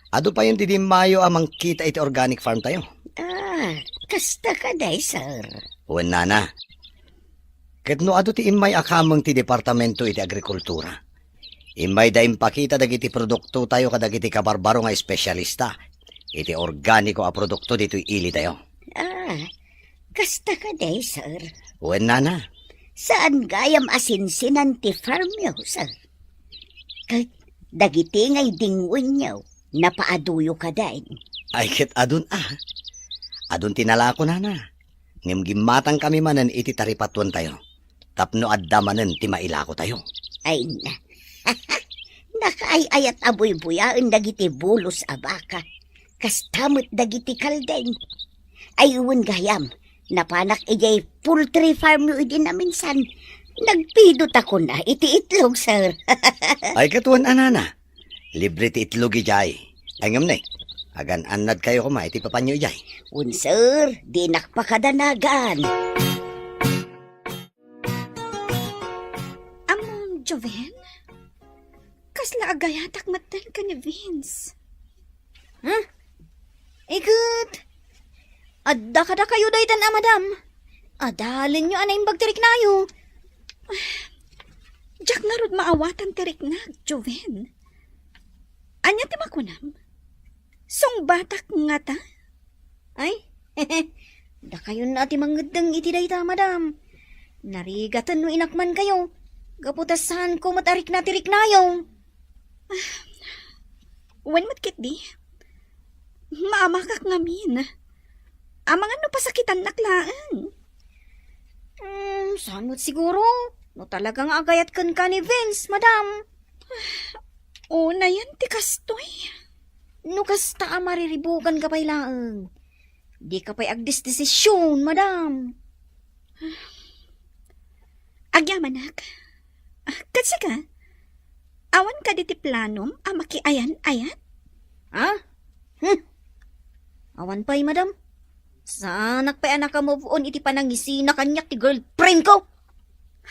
Adu payen ti dimmayo a mangkita iti organic farm tayo. Ah, kasta kadi, sir? Wen, nana. Ket no adu ti immay a kameng ti Departamento iti Agrikultura, immayda impakita dagiti produkto tayo kadagiti kabarbaro nga espesyalista iti organiko a produkto ditoy ili tayo. Ah, kasta kadi, sir? Wen, nana. Saan gayam a sinsinan ti farmyo, sir? Ket dagiti nga idingwenyo, napaaduyo kadi? Ay, ket adun a. Adun ti nalako, nana. Ngem gimmatangkami manen iti taripatuentayo tapno adda manen ti mailakotayo. Ay na. Nakaay-ayat a buybuyaen dagiti bulos a baka. Kasta met dagiti kaldeng. Ay, wen gayam, napanak idiay poultry farm yo idi naminsan. Nagpidotakon a iti itlog, sir. Ay, ket wen a, nana. Libre ti itlog idiay. Ay, ngem ne, agan-annadkayo koma iti papanyo idiay. Wen, sir, dinak pakadanagan. Ammom, Joven? Kasla agayatak metten ken ni Vince. Ha? Iket, adda kadakayo daytan a madam. Adalenyo a naimbag ti riknayo. Diak ngarud maawatan ti riknak, Joven. Ania ti makunam? Sungbatak ngata? Ay, dakayon a ti mangeddeng iti dayta, madam. Narigaten no inakmankayo, gapu ta saanko met a rikna ti riknayo. Ah, wen met ketdi. Maamakak ngamin. Amangan no pasakitannak laeng. Hmm, saan met siguro? No talaga nga agayat kenka ni Vince, madam. Unayen ti kastoy. No kasta a mariribukanka pay laeng, dika pay agdesdesision, madam. Agyamanak. Ah, ket sika? Awan kadi ti planom a makiayan-ayat? Ha? Hmm. Awan pay, madam. Saanak pay a naka-move on iti panangisina kaniak ti girlfriend ko.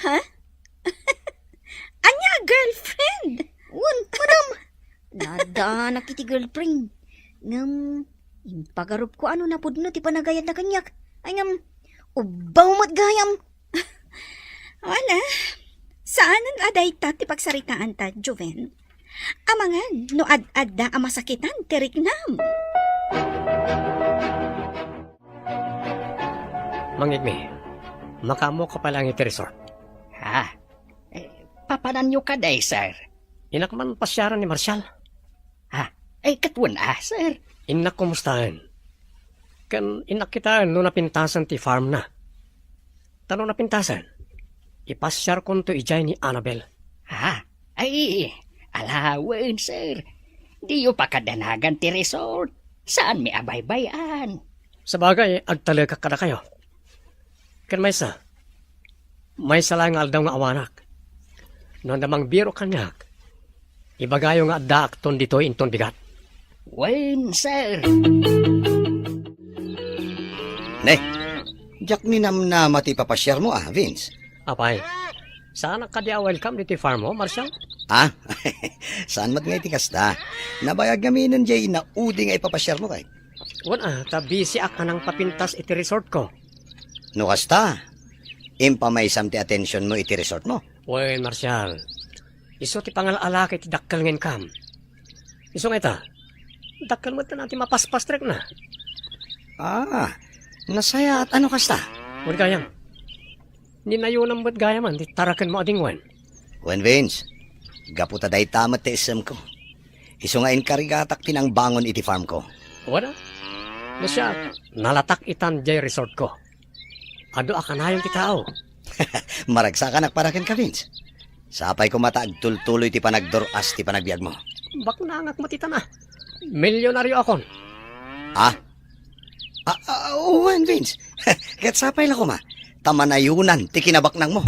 Ha? Ania a girlfriend? Wen, madam. Naaddanak iti girlfriend. Ngem, impagarupko a no napudno ti panagayatna kaniak. Ay, ngem, ubbaw met gayam. Wala. Saanen a dayta ti pagsaritaanta, Joven. Amangan no ad-adda a masakitan ti riknam. Mangngegmi, makaammoka pay laeng iti resort. Ha? Eh, papananyo kadi, sir? Innak man pasiaren ni Marshall. Ha? Eh, ket wen a, sir? Innak kumustaen. Ken innak kitaen no napintasen ti farmna. Ta no napintasen, ipasiarkonto idiay ni Annabel. Ha? Ay, ala wen, sir. Diyo pakadanagan ti resort. Saanmi a baybay-an. Sabagay, agtalekak kadakayo. Ken maysa, maysa laeng nga aldaw nga awanak. No adda mangbiro kaniak, ibagayo nga addaakton ditoy inton bigat. Wen, sir. Ne, diak ninamnama ti ipapasiarmo, a, Vince. Apay, saanak kadi a welcome ditoy farmmo, Marshall? Ah, saan met nga iti kasta. Nabayag ngaminen diay inaudi nga ipapasiarmo kay. Wen a, ta busyak a nangpapintas iti resortko. No kasta, impamaysam ti atensionmo iti resortmo. Wen, Marshall, isu ti pangal-alaka iti dakkel nga income. Isu nga ita, dakkel met ti mapaspastrikna. Ah, nasayaat a no kasta. Wen gayam, ninayonam met gayamen ti tarakenmo a dingwen. Wen, Vince, gapu ta dayta met ti issemko. Isu nga inkarigatak ti nangbangon iti farmko. Wen a, no siak, nalatak itan diay resortko. Adu a kanayon ti tao. Maragsakanak para kenka, Vince. Sapay koma ta agtultuloy ti panagdur-as ti panagbiagmo. Baknangak met itan a. Milyonarioakon. Ah? Ah, ah, wen, Vince. Ket sapay la koma, ta manayonan ti kinabaknangmo.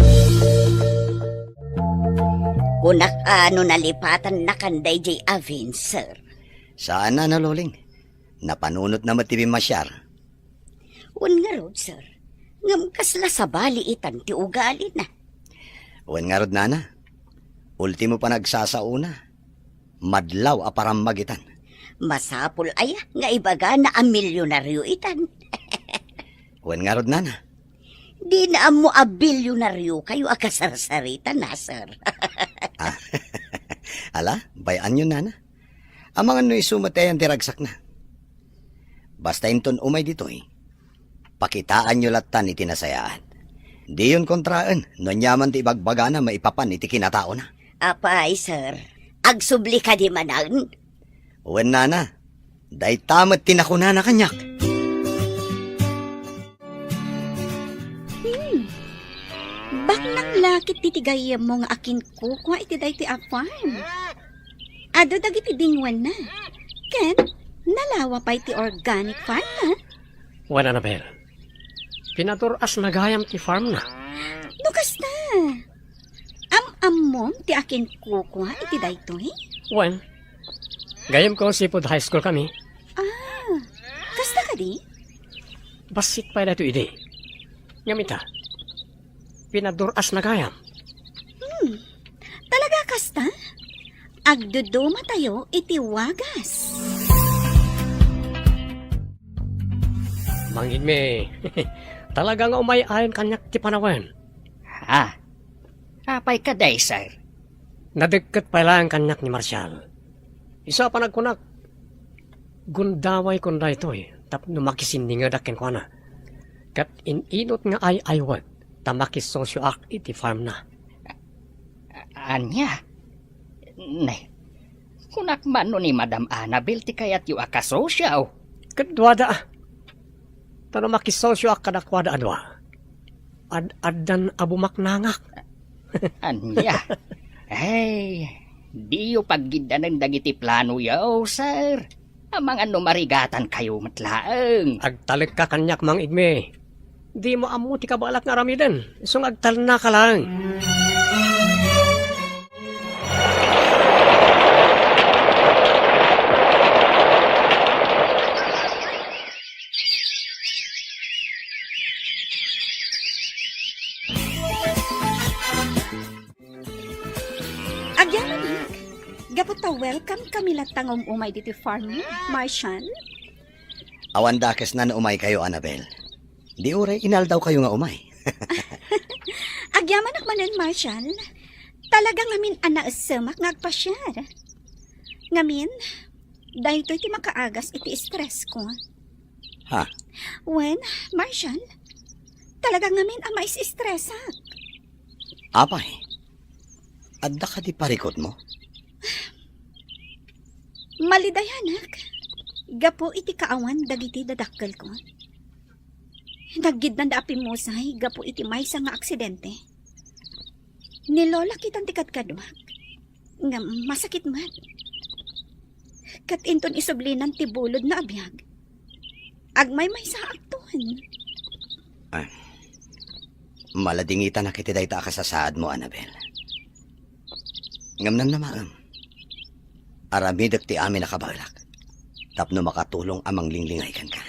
Kunak a no nalipatannakan daydiay a Vince, sir. Saan a, Loling. Napanunotna met ti bimmasiar. Wen ngarud, sir. Ngem kasla sabali itan ti ugalina. Wen ngarud, nana. Ultimo panagsasaona. Madlaw a parammag itan. Masapul aya nga ibagana a milyonaryo itan? Wen ngarud, nana. Dina ammo a bilyonaryokayo a kasarsaritana, sir. Ah, ala, bay-anyon, nana. Amangan no isu met ti ayan ti ragsakna. Basta inton umay ditoy, pakitaanyo lattan iti nasayaat. Diyon kontraen no aniaman ti ibagbagana maipapan iti kinataona. Apay, sir, agsubli kadi manen? Wen, nana, dayta met ti nakunana kaniak. Hmm. Baknang la ket ti gayyemmo nga akinkukua iti daytoy a farm. Adu dagiti dingwenna. Ken nalawa pay ti organic farm na. Wen, Annabel, pinadur-asna gayam ti farm na. No kasta, am-ammom ti akinkukua iti daytoy? Wen, gayyemko seafood high school kami. Ah, kasta kadi? Bassit pay daytoy idi. Ngem ita, pinadur-asna gayam. Hmm, talaga kasta? Agdudumatayo iti wagas. Mangidmi, talaga nga umay-ayon kaniak ti panawen. Ha? Apay kadi, sir? Nadekket pay laeng kaniak ni Marshall. Isu a panagkunak, gundaway kon daytoy tapno makisinningedak kenkuana. Ket in-inut nga ay-aywek ta makisosioak iti farmna. A-, ania? Ne, kunak man no ni Madam Annabel ti kayatyo a kasosio. Ket duada. Ta no makisosioak kadakuada a dua, ad-addan a bumaknangak. Ania? Ay, diyo paggiddanen dagiti planoyo, sir. Amangan no marigatankayo met laeng. Agtalekka kaniak, Mang Igme. Dimo ammo ti kabaelak nga aramiden, isu nga agtalnaka laeng. Agyamanak, gapu ta welcome kami latta nga um-umay ditoy farm, Marshall. Awan dakes na no umaykayo, Annabel. Di uray inaldawkayo nga umay. Agyamanak manen, Marshall. Talaga ngamin a naesemak nga agpasiar. Ngamin, daytoy ti makaagas iti stress ko. Ha? Wen, Marshall, talaga ngamin a mais-stressak. Apay, adda kadi parikutmo? Malidayanak, gapu iti kaawan dagiti dadakkelko. Naggiddanda a pimmusay gapu iti maysa nga aksidente. Ni Lola kitan ti kadkaduak, ngem masakit met. Ket inton isublinan ti bulodna a biag, agmaymaysaakton. Ay, maladingitanak iti dayta a kasasaadmo, Annabel. Ngem namnamaem, aramidek ti amin a kabaelak tapno makatulong a manglinglingay kenka.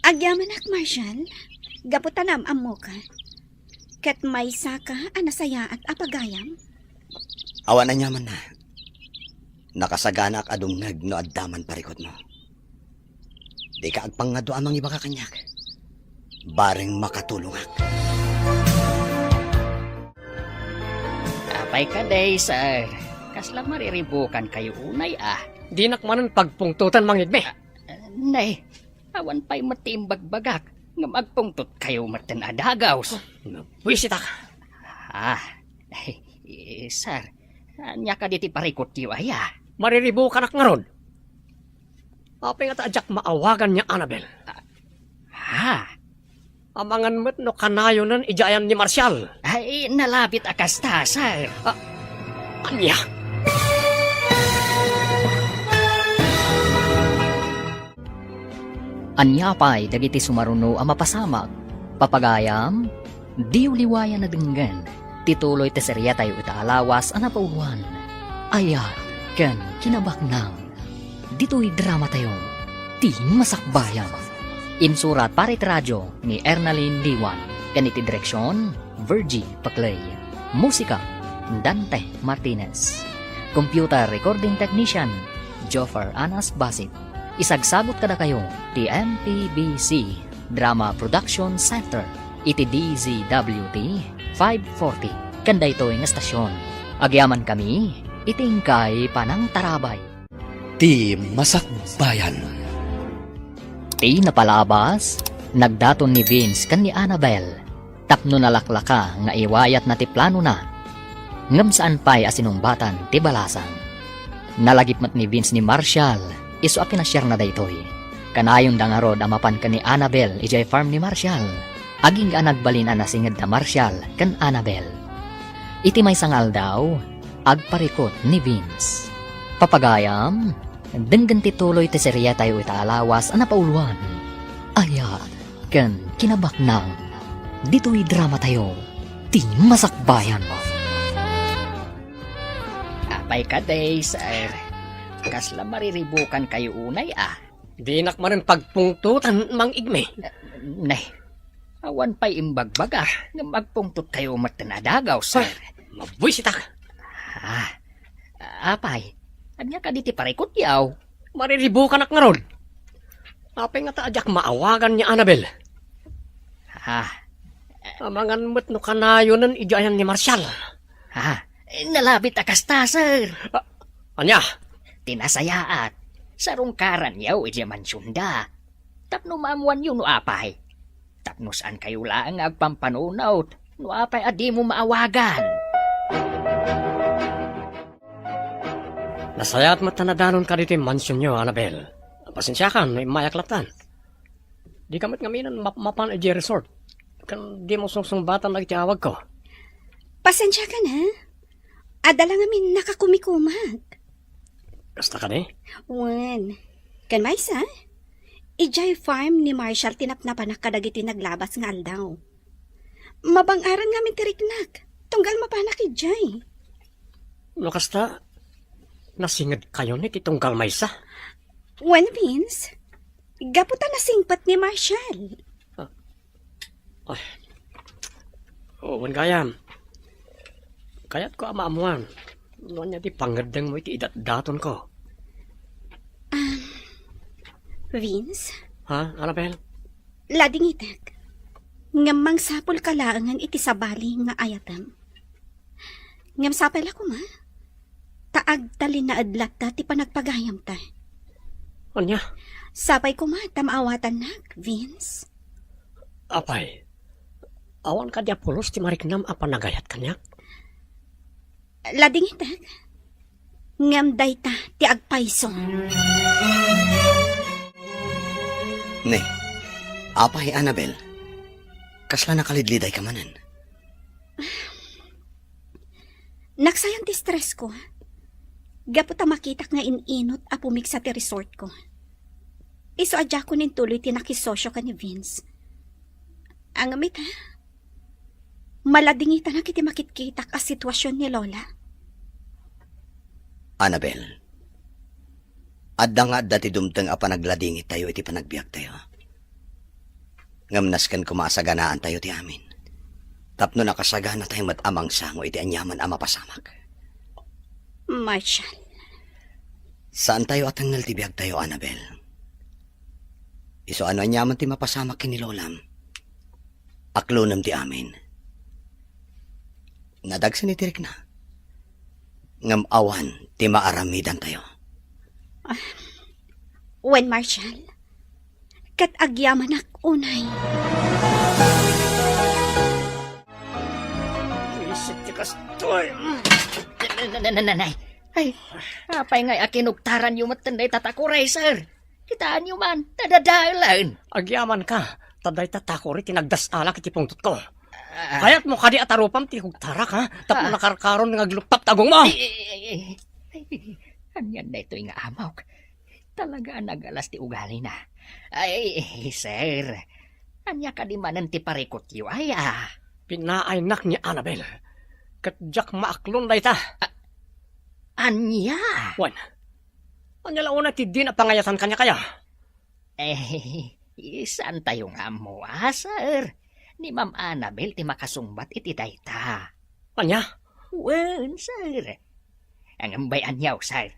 Agyamanak, Marshall, gapu ta naam-ammoka. Ket maysaka a nasayaat a pagayam? Awan aniamanna. Nakasaganaak a dumngeg no adda man parikutmo. Dika agpangngaduam a mangibaga kaniak. Bareng makatulongak. Apay kadi, sir? Kasla mariribukankayo unay, a? Dinak manen pagpungtotan, Mang Igme. Ah, nay, awan pay met ti imbagbagak ngem agpungtotkayo metten a dagus. Nabuisitak. Ah, eh, sir, ania kadi ti parikutyo aya? Mariribukanak ngarud. Apay ngata a diak maawagan ni Annabel? Ha? Amangan met no kanayonen idiay ayan ni Marshall. Ay, nalabit a kasta, sir. Ah, ania? Ania pay dagiti sumaruno a mapasamak? Papagayam, diyo liwayan a denggen ti tuloy ti seriatayo ita a lawas a napauluan, Ayat ken Kinabaknang. Ditoy dramatayo, Ti Masakbayan. Insurat para iti radio ni Ernalyn Liwan, ken iti direksion, Virgie Paclay. Musika, Dante Martinez. Computer recording technician, Joffer Anas Basit. Isagsagut kadakayo ti M P B C Drama Production Center iti D Z W T five forty ken daytoy nga estasion. Agyamankami iti inkay panangtarabay. Ti Masakbayan. Ti napalabas, nagdaton ni Vince ken ni Annabel tapno nalaklaka nga iwayatna ti planona. Ngem saan pay a sinungbatan ti balasang. Nalagip met ni Vince ni Marshall, isu a pinasiarna daytoy. Kanayonda ngarud a mapan ken ni Annabel idiay farm ni Marshall. Agingga a nagbalin a nasinged da Marshall ken Annabel. Iti maysa nga aldaw, agparikut ni Vince. Papagayam, denggen ti tuloy ti seriatayo ita a lawas a napauluan, Ayat ken Kinabaknang. Ditoy dramatayo, Ti Masakbayan. Apay kadi, sir? Kasla mariribukankayo unay, a? Dinak manen pagpungtotan, Mang Igme. Nay, awan pay imbagbaga, ngem agpungtotkayo met ten a dagaw, sir. Ah, mabuisitak. Ah, apay, ania kadi ti parikutyo? Mariribukanak ngarud. Apay ngata a diak maawagan ni Annabel? Ah. Amangan met no kanayonen idiay ayan ni Marshall. Ah, nalabit a kasta, sir. Ah, ania? Ti nasayaat, sarungkaranyo idiay mansionda. Tapno maammoanyo no apay. Tapno saankayo laeng nga agpampanunot no apay a dimo maawagan. Nasayaat met a nadanonka ditoy mansionyo, Annabel. Pasensiakan no immayak lattan. Dika met ngaminen map-, mapan idiay resort. Ken dimo sungsungbatan dagiti awagko. Pasensiakan, ha? Adda la ngamin nakakumikumag. Kasta kadi? Wen. Ken maysa, idiay farm ni Marshall ti napnapanak kadagiti naglabas nga aldaw. Mabang-aran ngamin ti riknak, tunggal mapanak idiay. No kasta, nasingedkayon iti tunggal maysa? Wen, Vince, gapu ta nasingpet ni Marshall. Ah. Ay. Oo, wen gayam. Kayatko a maammoan no ania ti pangngeddengmo iti idatdatonko. Um, Vince? Ha, Annabel? Ladingitek. Ngem mangsapulka laengen iti sabali nga ayatem. Ngem sapay la koma, ta agtalinaed latta ti panagpagayamta. Ania? Sapay koma ta maawatannak, Vince. Apay, awan kadi a pulos ti mariknam a panagayat kaniak? Ladingitek, ngem dayta ti agpayso. Ne, apay, Annabel, kasla nakalidlidayka manen? Naksayan ti stressko. Gapu ta makitak nga in-inut a pumigsa ti resortko. Isu a diakon intuloy ti nakisosio ken ni Vince. Ngem ita, maladingitanak iti makitkitak a situasion ni Lola. Annabel, adda nga adda ti dumteng a panagladingittayo iti panagbiagtayo. Ngem nasken koma a saganaantayo ti amin, tapno nakasaganatayo met a mangsango iti aniaman a mapasamak. Marshall. Saantayo a tengngel ti biagtayo, Annabel. Isu a no aniaman ti mapasamak ken ni Lolam, aklonem ti amin. Nadagsen iti rikna, ngem awan ti maaramidantayo. Ah, wen, Marshall, ket agyamanak unay. Wisit ti kastoy. Na-, na-, na-, na-, nanay. Ay, apay ngay a kinugtaranyo met dayta takuray, sir? Kitaenyo man, nadadaelan. Agyamanka, ta dayta takuri ti nagdas-alak iti pungtotko. Ah. Kayatmo kadi a tarupam ti kugtarak, ha? Tapno ah, nakarkaron nga agluptak ti agongmo. Ay, ay, ay, ay. Ay, anian daytoy nga amawk? Talaga a nagalas ti ugalina. Ay, sir, ania kadi manen ti parikutyo, aya? Pinaaynak ni Annabel. Ket diak maaklon dayta. A-, ania? Wen, ania la unay ti dina pangayatan kaniak aya? Eh, saantayo nga ammo, a, sir. Ni Ma'am Annabel ti makasungbat iti dayta. Ania? Wen, sir. Ngem bay-anyo, sir.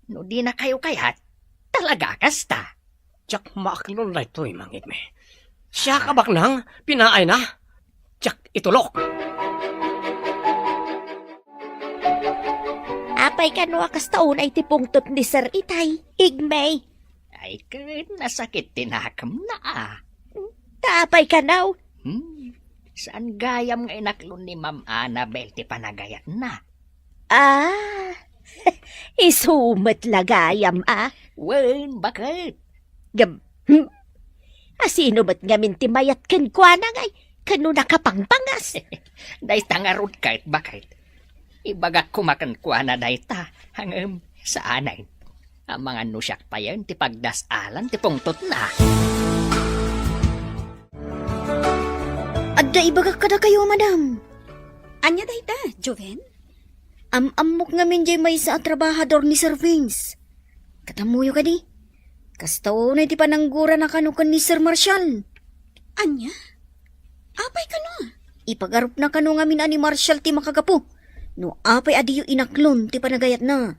No dinakayo kayat, talaga a kasta. Diak maaklon daytoy, Mang Igme. Siak a baknang pinaayna. Diak itulok. Apay kano a kasta unay ti pungtot ni Sir Itay, Igme? Ay, ket nasakit ti nakemna, a. Ta apay kano? Hmm, saan gayam nga inaklon ni Ma'am Annabel ti panagayatna? Ah, isu met la gayam, a. Wen, baket. Gab-, hmm? A, sino met ngamin ti mayat kenkuana ngay, kano nakapangpangas? Dayta ngarud ket, baket. Ibagak koma kenkuana dayta, ngem saanen. Amangan no siak payen ti pagdas-alan ti pungtotna. Adda ibagak kadakayo, madam. Ania dayta, Joven? Am-ammok ngamin jay maysa a trabahador ni Sir Vince. Ket ammoyo kadi? Kasta unay ti pananggurana kano ken ni Sir Marshall. Ania? Apay kano? Ipagarupna kano ngamin a ni Marshall ti makagapu no apay a diyo inaklon ti panagayatna.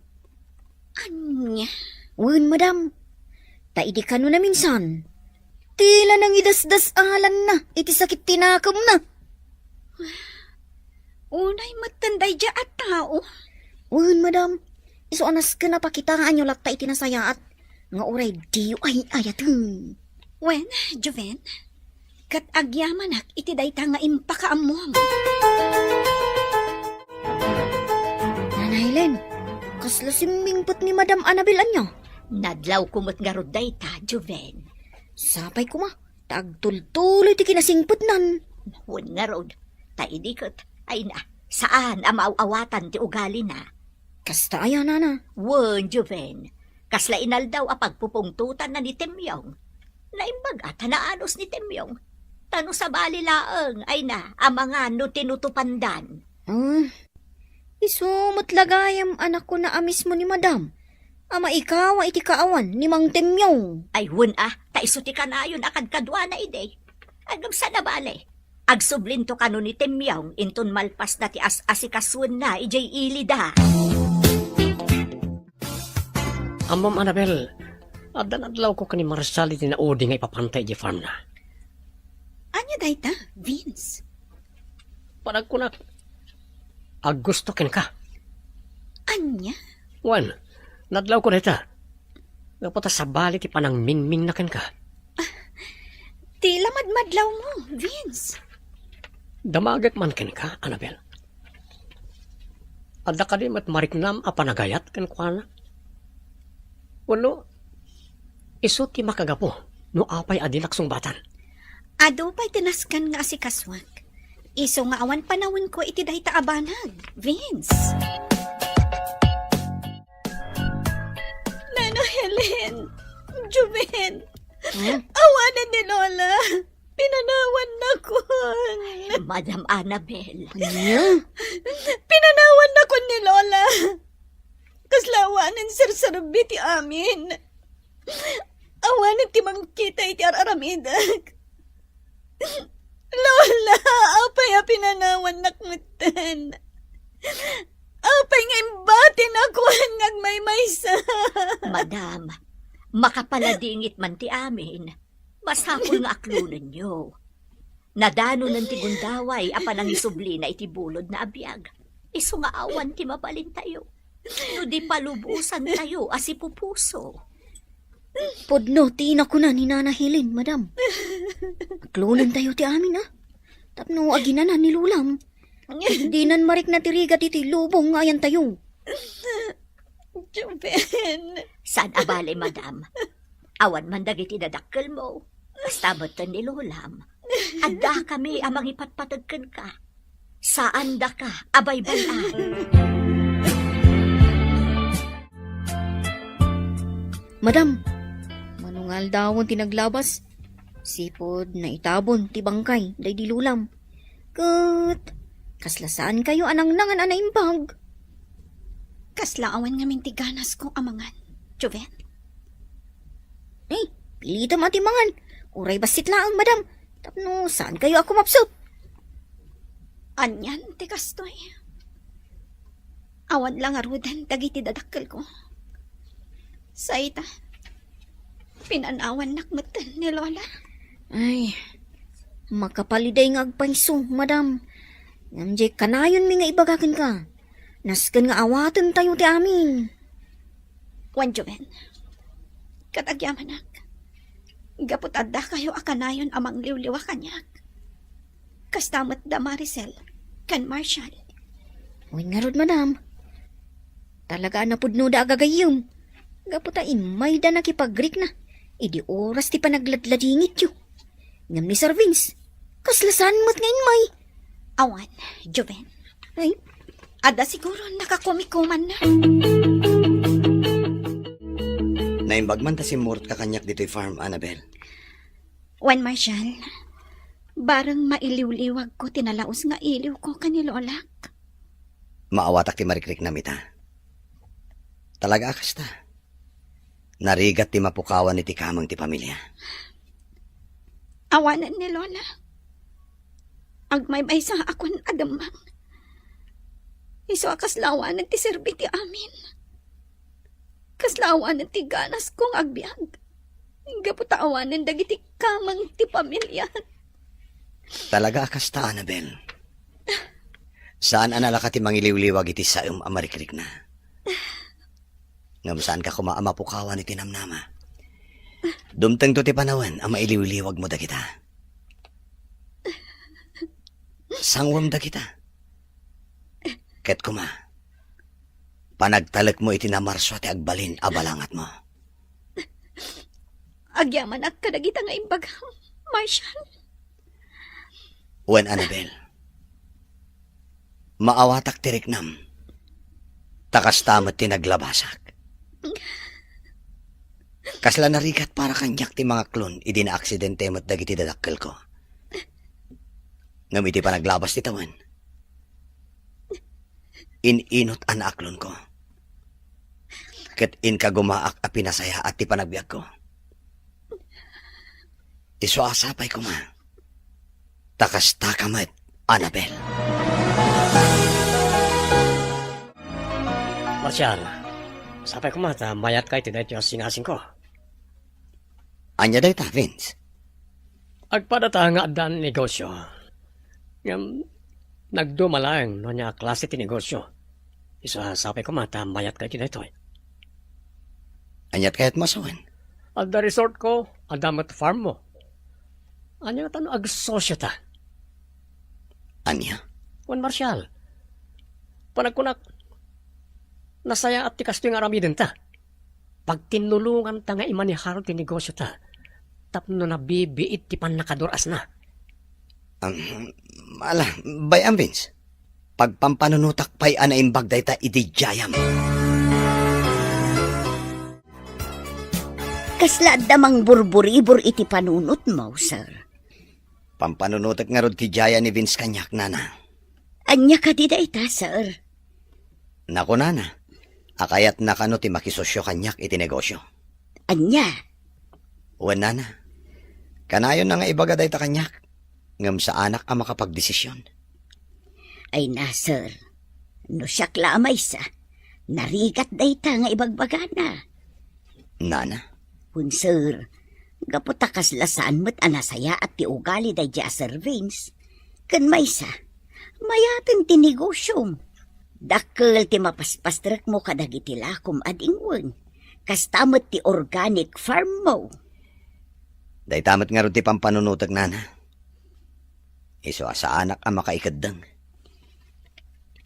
Ania? Wen, madam. Ta idi kano naminsan, tila nangidasdas-alanna iti sakit ti nakemna. Unay metten daydiay a tao? Wen, madam. Isu a nasken a pakitaanyo latta iti nasayaat nga uray diyo ay-ayaten. Wen, Joven, ket agyamanak iti dayta nga impakaammom. Nana Helen, kasla simmingpet ni Madam Annabel ania? Nadlawko met ngarud dayta, Joven. Sapay koma, ta agtultuloy ti kinasingpetnan. Wen ngarud, ta idi ket, ay na, saan a maaw-awatan ti ugalina. Kasta aya, nana? Wen, Joven. Kasla inaldaw a pagpupungtotanna ni Temyong. Naimbag a ta naanus ni Temyong. Ta no sabali laeng, ay na, amangan no tinutupandan. Hmm. Isu met la gayam a nakuna a mismo ni Madam a maikawa iti kaawan ni Mang Temyong. Ay, wen a, ta isu ti kanayon a kadkaduana idi. Agam sa nabali. Agsublinto kano ni Temyong inton malpasna ti as-asikasuenna idiay ilida. Ammom, Annabel, adda nadlawko ken ni Marshall iti naudi nga ipapanta idiay farmna. Ania dayta, Vince? Panagkunak, aggusto kenka. Ania? Wen, nadlawko dayta. Gapu ta sabali ti panangmingmingna kenka. Ah, ti la madmadlawmo, Vince. Damagek man kenka, Annabel. Adda kadi met mariknam a panagayat kenkuana? Wenno, isu ti makagapu no apay a dinak sungbatan? Adu pay ti nasken nga asikasuak. Isu nga awan panawenko iti dayta a banag, Vince. Nana Helen, Joven, hmm? Awanen ni Lola. Pinanawannakon. Madam Annabel. Ania? Pinanawannakon ni Lola. Kasla awanen serserbi ti amin. Awanen ti mangkita iti ar-aramidek. Lola, apay a pinanawannak metten? Apay nga imbatinakon nga agmaymaysa? Madam, makapaladingit man ti amin. Masapul nga aklonenyo. Nadanonen ti gundaway a panangisublina iti bulodna a biag. Isu nga awan ti mabalintayo no di palubosantayo a sipupuso. Pudno ti nakuna ni Nana Helen, madam. Aklonentayo ti amin, a. Tapno aginanan ni Lolam. Dinan marikna ti rigat iti lubong nga ayantayo. Joven. Saan a bale, madam. Awan man dagiti dadakkelmo. Kasta metten ni Lolam. Addakami a mangipatpateg kenka. Saandaka a baybay-an. Madam, mano nga aldawen ti naglabas? Sipud naitabon ti bangkay daydi lulam. Ket kasla saankayo a nangnangan a naimbag? Kasla awan ngamin ti ganasko a mangan, Joven. Ay, pilitem a ti mangan. Uray bassit laeng, madam. Tapno saankayo a kumapsut. Anian ti kastoy? Awan la ngaruden dagiti dadakkelko. Sa ita, pinanawannak metten ni Lola. Ay, makapaliday nga agpayso, madam. Ngem diay kanayonmi nga ibaga kenka. Nasken nga awatentayo ti amin. Wen, Joven, ket agyamanak, gapu ta addakayo a kanayon a mangliwliwa kaniak. Kasta met da Maricel ken Marshall. Wen ngarud, madam. Talaga a napudnoda a gagayyem. Gapu ta immayda nakipagrikna idi oras ti panagladladingityo. Ngem ni Sir Vince, kasla saan met nga immay. Awan, Joven. Ay? Adda siguro nakakumikumanna. Naimbag man ta simmurot ka kaniak ditoy farm, Annabel. Wen, Marshall, bareng mailiwliwagko ti nalaus nga iliwko ken ni Lolak. Maawatak ti marikriknam ita. Talaga a kasta. Narigat ti mapukawan iti kameng ti pamilia. Awanen ni Lola. Agmaymaysaakon a demmang. Isu a kasla awanen ti serbi ti amin. Kasla awanen ti ganasko nga agbiag. Gapu ta awanen dagiti kameng ti pamilia. Talaga a kasta, Annabel. Saan a nalaka ti mangiliwliwag iti saem a marikrikna. Ngem saanka koma a mapukawan iti namnama. Dumtengto ti panawen a mailiwliwagmo dagita. Sangwem dagita. Ket koma, panagtalekmo iti namarsua ti agbalin a balangatmo. Agyamanak kadagita nga imbagam, Marshall. Wen, Annabel, maawatak ti riknam, ta kasta met ti naglabasak. Kasla narigat para kaniak ti mangaklon idi naaksidente met dagiti dadakkelko. Ngem iti panaglabas ti tawen, in-inot a naaklonko. Ket inkagumaak a pinasayaat ti panagbiagko. Isu a sapay koma. Ta kastaka met, Annabel. Marshall, sapay koma ta mayatka iti daytoy a singasingko. Ania dayta, Vince? Agpadata nga addan negosio. Ngem, nagduma laeng no ania a klase ti negosio. Isu a sapay koma ta mayatka iti daytoy. Aniat kayatmo a sawen? Adda resortko, adda met farmmo. Ania ngata no agsosiota? Ania? Wen, Marshall, panagkunak, nasayaat ti kastoy nga aramidenta. Pagtinnulonganta nga imanehar ti negosiota tapno nabibiit ti pannakadur-asna. Um, ala, bay-am, Vince. Pagpampanunotak pay a naimbag dayta idi diayam. Kasla adda mangburburibor iti panunotmo, sir? Pampanunotek ngarud ti diaya ni Vince kaniak, nana. Ania kadi dayta, sir? Nakunana a kayatna kano ti makisosio kaniak iti negosio. Ania? Wen, nana. Kanayonna nga ibaga dayta kaniak, ngem saanak a makapagdesision. Ay na, sir. No siak la a maysa, narigat dayta nga ibagbagana. Nana? Wen, sir, gapu ta kasla saan met a nasayaat ti ugali daydiay a Sir Vince. Ken maysa, mayaten ti negosiom. Dakkel ti mapaspastrekmo kadagiti lakom a dingwen. Kasta met ti organic farmmo. Dayta met ngarud ti pampanunotek, nana. Isu a saanak a makaikeddeng.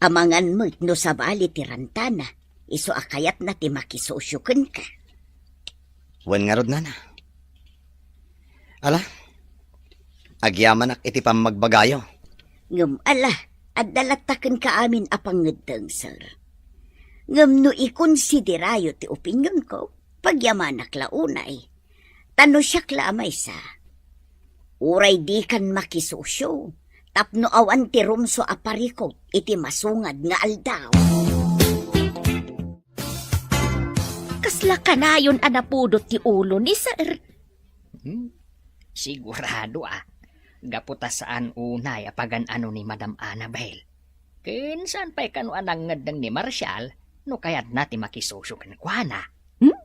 Amangan met no sabali ti rantana, isu a kayatna ti makisosio kenka. Wen ngarud, nana. Ala, agyamanak iti pammagbagayo. Ngem ala, adda latta kenka amin a pangngeddeng, sir. Ngem no ikonsiderayo ti opinionko, Pagyamanak la unay, ta no siak la a maysa, uray dikan makisosyo tapno awan ti rumsua a parikut iti masungad nga aldaw. Kasla kanayon a napudot ti ulo ni Sir. Hmm? Sigurado a. Gapu ta saan unay a pagan-ano ni Madam Annabel. Ken saan pay kano a nangngeddeng ni Marshall no kayatna ti makisosyo kenkuana. Hmm?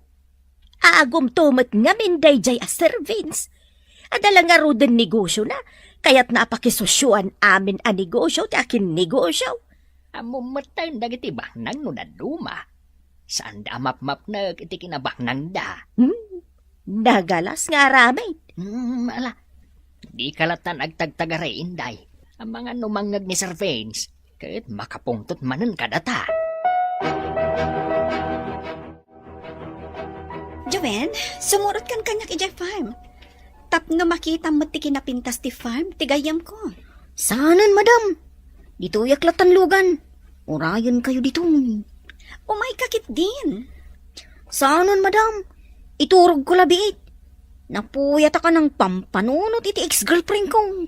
Agumto met ngamin daydiay a Sir Vince. Adda la ngaruden negosyona, kayatna a pakisosyoan amin a negosyo ti akinnegosyo. Ammom metten dagiti baknang no dadduma. Saanda a mapmapnek iti kinabaknangda. Hmm? Nagalas nga aramid. Hmm, ala. Dika latta agtagtagaray, inday. Amangan no mangngeg ni Sir Vince, ket makapungtot manen kadata. Joven, sumurotkan kaniak idiay farm. Tapno makitam met ti kinapintas ti farm ti gayyemko. Saanen, madam. Ditoyak lattan lugan. Urayenkayo ditoy. Umayka ketdin. Saanen, madam. Iturogko labiit. Napuyataka nang pampanunot iti ex-girlfriendko.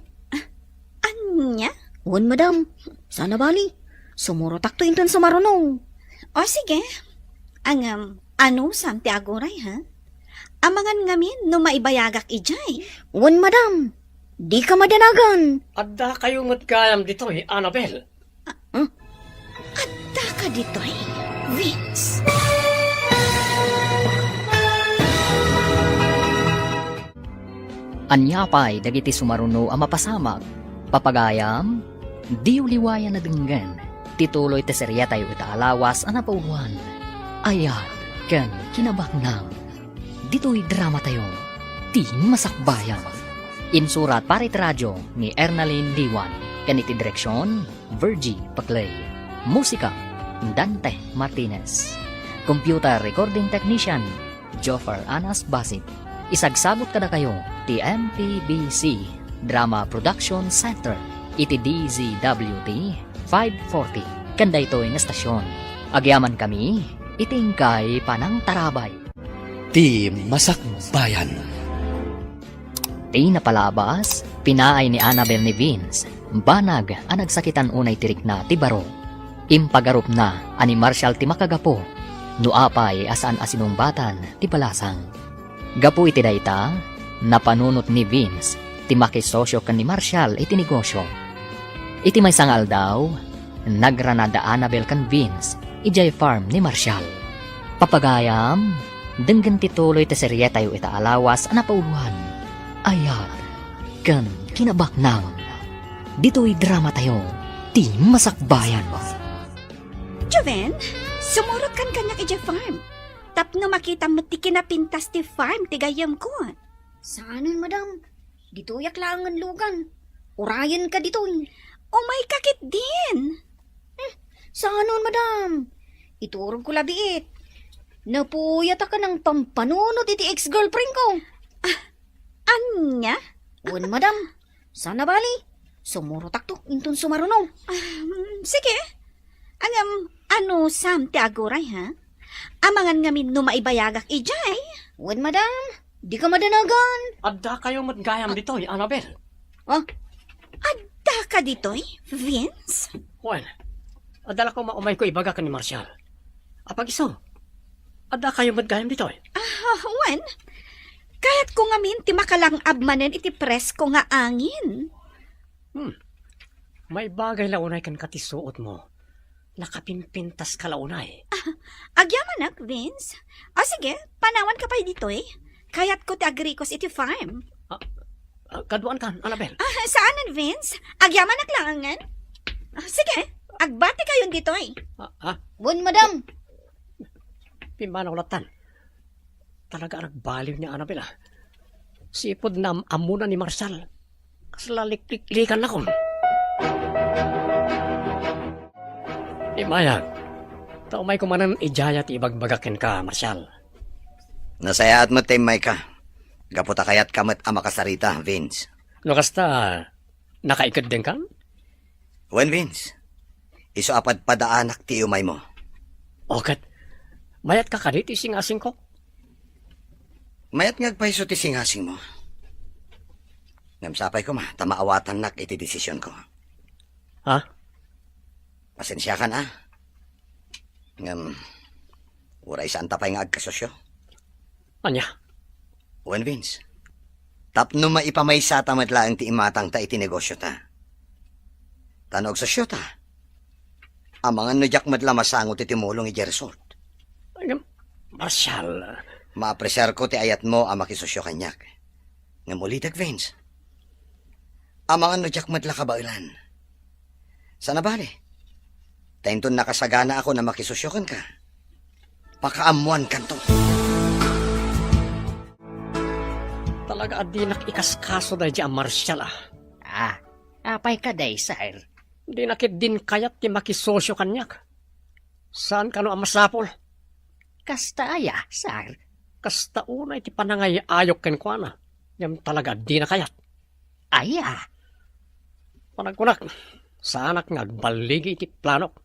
Ania? Wen, madam. Saan a bali. Sumurotakto inton sumaruno. O, sige. Ngem, anusam ti aguray, ha? Amangan ngamin no maibayagak idiay. Wen, madam. Dika madanagan. Addakayo met gayam ditoy, Annabel. Addaka ditoy, Vince? Ania pay dagiti sumaruno a mapasamak? Papagayam, diyo liwayan a denggen ti tuloy ti serietayo ita a lawas a napauloan, Ayat ken Kinabaknang. Ditoy dramatayo, Ti Masakbayan. Insurat para iti radio ni Ernalyn Diwan ken iti direksion, Virgie Paclay. Musika, Dante Martinez. Computer recording technician, Joffer Anas Basit. Isagsabot kadakayo ti M P B C Drama Production Center iti D Z W T five forty ken daytoy nga estasion. Agyamankami iti inkay panangtarabay. Ti Masakbayan. Ti napalabas, pinaay ni Annabel ni Vince, banag a nagsakitan unay ti rikna ti baro. Impagarupna a ni Marshall ti makagapu, no apay a saan a sinungbatan ti balasang. Gapu iti dayta, napanunot ni Vince ti makisosyo ken ni Marshall iti negosyo. Iti maysa nga aldaw, nagrana da Annabel ken Vince idiay farm ni Marshall. Papagayam, denggen ti tuloy ti serietayo ita a lawas a napauloan, Ayat ken Kinabaknang. Ditoy dramatayo, Ti Masakbayan. Joven, sumurotkan kaniak idiay farm. Tapno makitam met ti kinapintas ti farm ti gayyemko. Saanen, madam. Ditoyak laengen lugan. Urayenka ditoy. Umayka ketdin. Hmm, saanen, madam. Iturogko labiit. Napuyataka nang pampanunot iti ex-girlfriendko. Ah, ania? Wen, madam. Saan a bali. Sumurotakto inton sumaruno. Ah, mm, sige. Ngem, anusam ti aguray, ha? Amangan ngamin no maibayagak idiay. Wen, madam. Dika madanagan. Addakayo met gayam ditoy, Annabel. Ah? Addaka ditoy, Vince? Wen, adda la koma umayko ibaga ken ni Marshall. Apag-isu, addakayo met gayam ditoy? Ah, wen, kayatko ngamin ti makalang-ab manen iti presko nga angin. Hmm. Maibagay la unay kenka ti suotmo. Nakapimpintaska la unay. Ah, agyamanak, Vince. Ah, sige, panawanka pay ditoy. Kayatko ti agrikos iti farm. Ah, ah, kaduaankan, Annabel. Ah, saanen, Vince. Agyamanak laengen. Ah, sige, agbatikayon ditoy. Ah, ah. Wen, madam. Pimmanaw lattan. Talaga a nagbaliw ni Annabel, ah. Sipud naam-ammona ni Marshall. Kasla likliklikanak. Imayag, ta umayko manen idiay ti ibagbagak kenka, Marshall. Nasayaat met ta immayka. Gapu ta kayatka met a makasarita, Vince. No kasta, nakaikeddengkan? Wen, Vince. Isu a padpadaanak ti iumaymo. O ket, mayatka kadi ti singasingko? Mayat nga agpayso ti singasingmo. Ngem sapay koma ta maawatannak iti desisionko. Ha? Pasensiakan, a. Ngem, uray saanta pay nga agkasosio. Ania? Wen, Vince, tapno maipamaysata met laeng ti imatangta iti negosiota. Ta no agsosiota, amangan no diak met la masango ti tumulong idiay resort. Ngem, Marshal. Maapresiarko ti ayatmo a makisosio kaniak. Ngem ulitek, Vince, amangan no diak met la kabaelan. Saan a bale, ta inton nakasaganaakon a makisosio kenka, pakaammoankanto. Talaga a dinak ikaskaso daydiay a Marshal, a. Ah, apay kadi, sir? Dinak ketdin kayat ti makisosio kaniak. Saan kano a masapul? Kasta aya, sir? Kasta unay ti panangay-ayok kenkuana, ngem talaga a dina kayat. Aya? Panagkunak, saanak nga agballigi iti planok.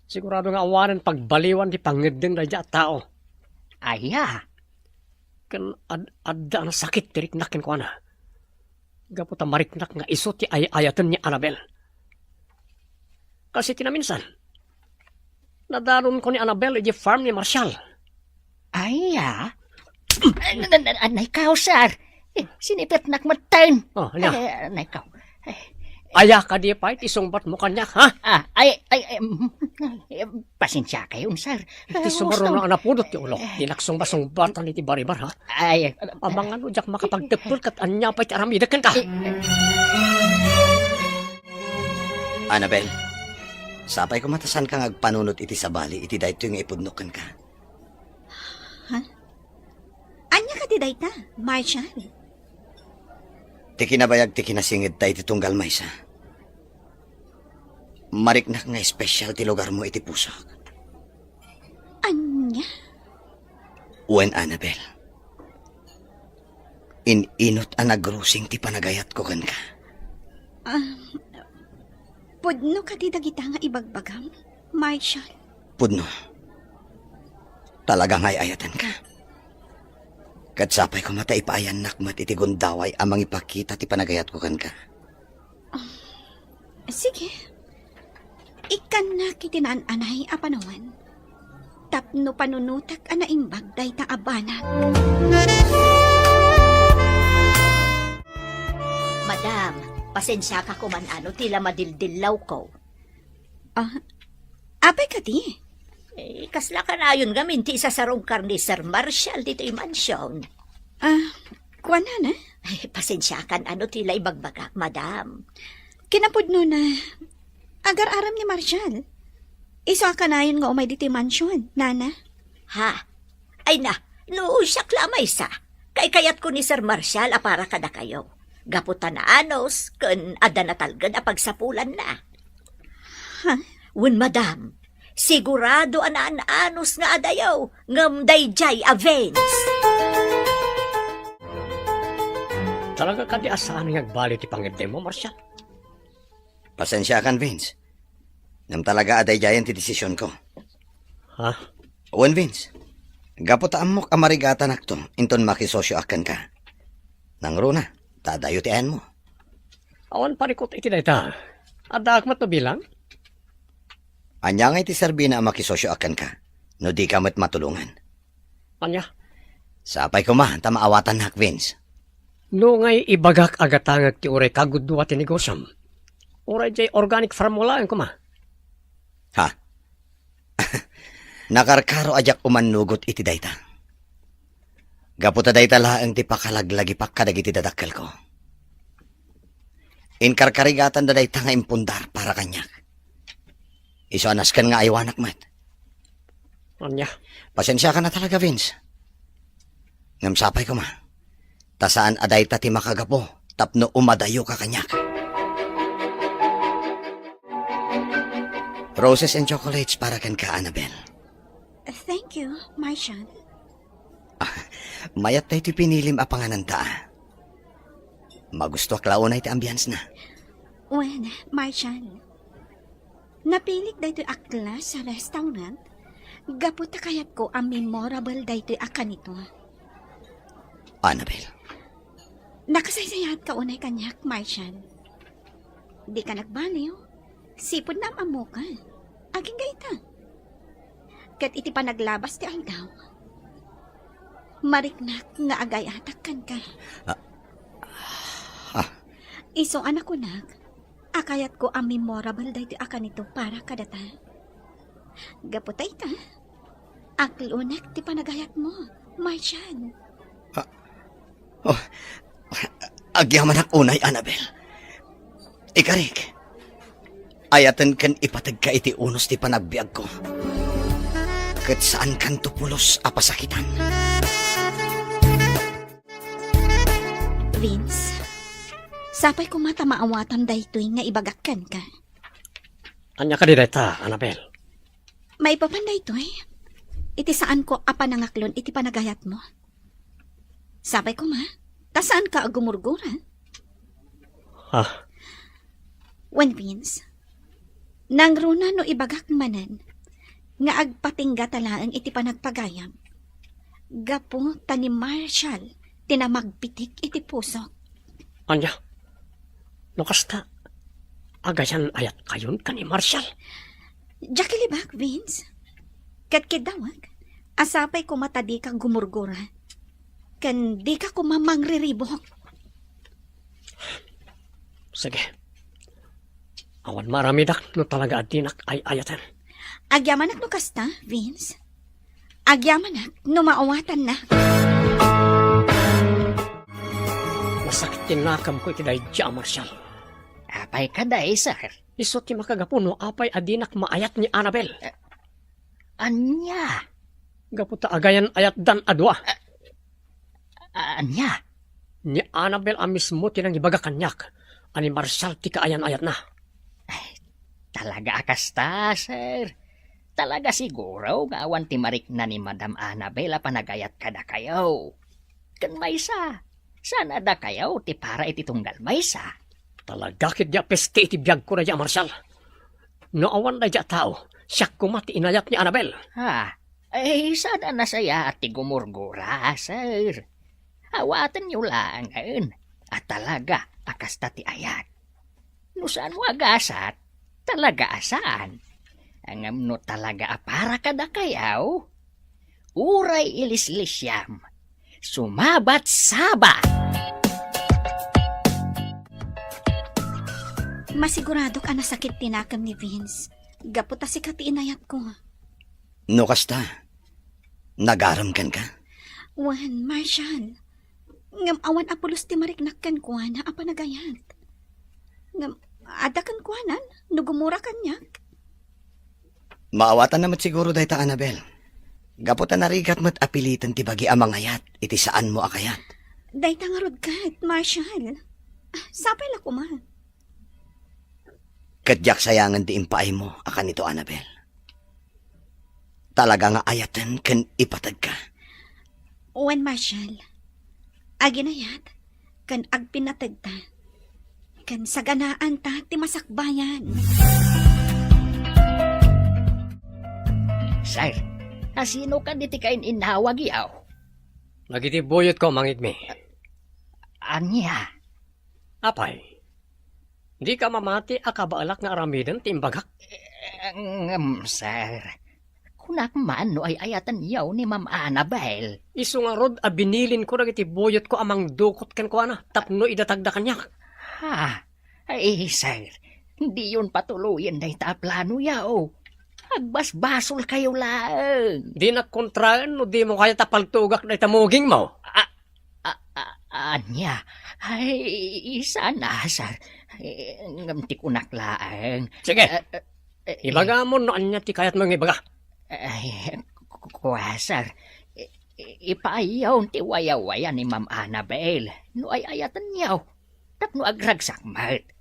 Sigurado nga awanen pagbaliwan ti pangngeddeng daydiay a tao. Aya? Ken ad-, adda a nasakit ti riknak kenkuana. Gapu ta mariknak nga isu ti ay-ayaten ni Annabel. Kas iti naminsan, nadanonko ni Annabel idiay farm ni Marshal. Aya? An-, an-, an-, anay kaw, sir. Eh, sinipetnak metten. Oh, ania? Eh, anay kaw. Eh. Aya kadi pay ti sungbatmo kaniak, ha? Ah, ay, ay, ay, mm, eh, pasensiakayon, sir. Iti sumaruno a napudot ti ulok, dinak sungbat-sungbatan iti baribar, ha? Ay, amangan no diak makapagteppel ket ania pay ti aramidek kenka. Annabel, sapay koma ta saanka nga agpanunot iti sabali iti daytoy nga ipudnok kenka. Ha? Ania kadi dayta, Marshal? Ti kinabayag ti kinasingedta iti tunggal maysa. Mariknak nga espesyal ti lugarmo iti pusok. Ania? Wen, Annabel. In-inut a nagrusing ti panagayatko kenka. Ah, pudno kadi dagita nga ibagbagam, Marshal? Pudno. Talaga nga ay-ayatenka. Ket sapay koma ta ipaayannak met iti gundaway a mangipakita ti panagayatko kenka. Sige. Ikkannak iti naan-anay a panawen tapno panunotek a naimbag dayta a banag. Madam, pasensiaka koman ano ti la madildillawko. Ah, apay kadi? Eh, kasla kanayon ngamin ti isasarungkar ni Sir Marshall ditoy mansion. Ah, kuan, nana? Ay, pasensiakan ano ti la ibagbagak, madam. Kinapudnona, agar-arem ni Marshall. Isu a kanayon nga umay ditoy mansion, nana. Ha? Ay na, no siak la a maysa, kaykayatko ni Sir Marshall a para kadakayo. Gapu ta naanus ken adda natalged a pagsapulanna. Ha? Wen, madam, sigurado a naan-anus nga adayo ngem daydiay a Vince. Talaga kadi a saan nga agbali ti pangeddengmo, Marshall? Pasensiakan, Vince. Ngem talaga a daydiayen ti desisionko. Ha? Wen, Vince. Gapu ta ammok a marigatanakto inton makisosioak kenka. Nangruna, ta adayo ti ayanmo. Awan parikut iti dayta. Addaak met no bilang? Ania ngay ti serbina a makisosioak kenka no dika met matulongan? Ania? Sapay koma ta maawatannak, Vince. No ngay ibagak a gatangek ti uray kagudua ti negosiom, uray diay organic farm mo laeng koma. Ha? Nakarkaro a diak umannugot iti dayta. Gapu ta dayta laeng ti pakalaglagipak kadagiti dadakkelko. Inkarkarigatanda dayta nga impundar para kaniak. Isu a nasken nga aywanak met. Ania? Pasensiakan a talaga, Vince. Ngem sapay koma. Ta saan a dayta ti makagapu tapno umadayoka kaniak. Roses and chocolates para kenka, Annabel. Thank you, Marshall. Ah, mayat daytoy pinilim a pangananta, a. Magustuak la unay ti ambience na. Wen, Marshall, napilik daytoy a class a restaurant gapu ta kayatko a memorable daytoy a kanito. Annabel. Nakasaysayaat ka unay kaniak, Marshall. Di ka nagbaliw. Sipud naam-ammoka. Agingga ita. Ket iti panaglabas ti aldaw, mariknak nga agayatak kenka. Ah. Ah. Isu a nakunak, a kayatko a memorable daytoy a kanito para kadata. Gapu ta ita, aklonek ti panagayatmo, Marshall. Ah, oh, agyamanak unay, Annabel. Ikarik, ayaten ken ipategka iti unos ti panagbiagko. Ket saankanto pulos a pasakitan. Vince, sapay koma ta maawatam daytoy nga ibagak kenka. Ania kadi dayta, Annabel? Maipapan daytoy, iti saanko a panangaklon iti panagayatmo. Sapay koma, ta saanka a gumurgura. Ha? Wen, Vince, nangruna no ibagak manen nga agpatinggata laeng iti panagpagayam. Gapu ta ni Marshall ti namagbitik iti pusok. Ania? No kasta, agayan-ayatkayon ken ni Marshall? Diak ilibak, Vince. Ket kiddawek, a sapay koma ta dika gumurgura. Ken dika koma mangriribuk. Sige. Awan maaramidak no talaga a dinak ay-ayaten. Agyamanak no kasta, Vince. Agyamanak no maawatanna. Nasakit ti nakemko iti daydi a Marshall. Apay kadi, sir? Isu ti makagapu no apay a dinak maayat ni Annabel. Eh, ania? Gapu ta agayan-ayatdan a dua. A-, ania? Ni Annabel a mismo ti nangibaga kaniak a ni Marshall ti kaayan-ayatna. Ay, talaga a kasta, sir. Talaga siguro nga awan ti marikna ni Madam Annabel a panagayat kadakayo. Ken maysa, saan a dakayo ti para iti tunggal maysa. Talaga ketdi a peste iti biagko daydi a Marshall. No awan daydi a tao, siak koma ti inayat ni Annabel. Ha? Ay, saan a nasayaat ti gumurgura, sir. Awatenyo laengen a talaga a kasta ti ayat. No saan mo agasat, talaga a saan. Ngem no talaga a para kadakayo, uray ilislisiam, sumabat saba! Masiguradok a nasakit ti nakem ni Vince, gapu ta sika ti inayatko. No kasta, nagarem kenka? Wen, Marshall. Ngem awan a pulos ti mariknak kenkuana a panagayat. Ngem adda kenkuanan no gumura kaniak? Maawatanna met siguro dayta, Annabel. Gapu ta narigat met a piliten ti bagi a mangayat iti saanmo a kayat. Dayta ngarud ket, Marshall. Sapay la koma. Ket diak sayangen ti impaaymo a kanito, Annabel. Talaga nga ayaten ken ipategka. Wen, Marshall. Aginayat ken agpinategta. Ken saganaanta ti masakbayan. Sir, asino kadi ti kain-innawagyo? Dagiti buyotko, mangigmi. Ania? Apay, dika mamati a kabaelak nga aramiden ti imbagak? Eh, ngem, sir, kunak man no ay-ayatenyo ni Ma'am Annabel. Isu ngarud a binilinko dagiti buyotko a mangdukot kenkuana tapno idatagda kaniak. Ha? Ay, sir, diyon patuloyen dayta a planoyo. Agbasbasolkayo laeng. Dinak kontraen no dimo kayat a paltugak dayta mugingmo. A-, a-, a-, ania? Ay, saan a, sir. Eh, ngem ti kunak laeng. Sige. Eh, eh, eh, Ibagamon no ania ti kayatmo nga ibaga. Ay, ku-, kua, sir. I-, i-, ipaayawon ti wayawaya ni Ma'am Annabel no ay-ayatenyo. Tapno agragsak met.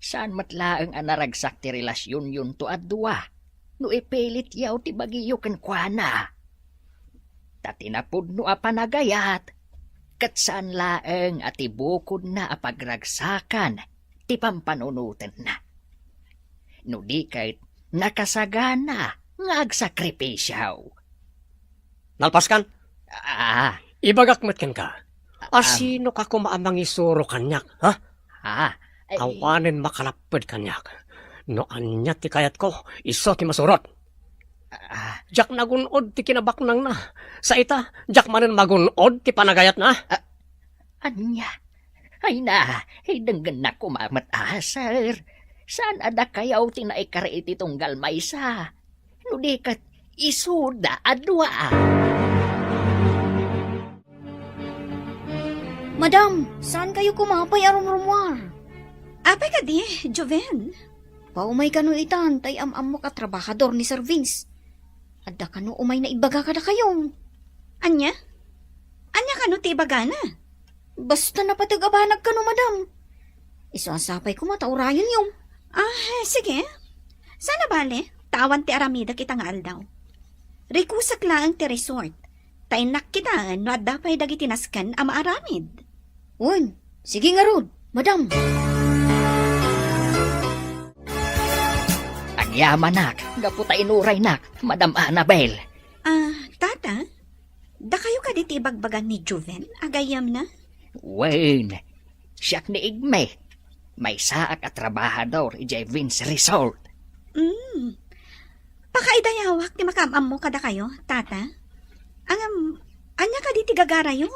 Saan met laeng a naragsak ti relasionyon to a dua no ipilityo ti bagiyo kenkuana. Ta ti napudno a panagayat, ket saan laeng a ti bukodna a pagragsakan ti pampanunotenna. No di ket, nakasagana nga agsakripisio. Nalpaskan? Ah. Ibagak met kenka, A, am, sino ka koma a mangisuro kaniak, ha? Ah, ay, awanen makalapped kaniak. No ania ti kayatko, isu ti masurot. Ah. Diak nagun-od ti kinabaknangna. Sa ita, diak manen magun-od ti panagayatna. Ah, ania? Ay na, ay, denggennak koma met a, sir. Saan a dakayo ti naikari iti tunggal maysa? No di ket, isuda a dua. Madam, saan kayo koma pay a rumrumuar? Apay kadi, Joven? Paumay kano itan, tay am-ammok a trabahador ni Sir Vince. Adda kano umay naibaga kadakayo. Ania? Ania kano ti ibagana? Basta napateg a banag kano, madam. Isu a sapay koma ta urayonyo. Ah, sige. Saan a bale, ta awan ti aramidek ita nga aldaw. Rikusek laeng ti resort. Ta innak kitaen no adda pay dagiti nasken a maaramid. Wen, sige ngarud, madam. Agyamanak, gapu ta inuraynak, Madam Annabel. Ah, tata, dakayo kadi ti ibagbaga ni Joven a gayyemna? Wen, siak ni Igme. Maysaak a trabahador idiay Vince Resort. Mm. Pakaidayawak ti makaam-ammo kadakayo, tata. Ngem, ania kadi ti gagarayo?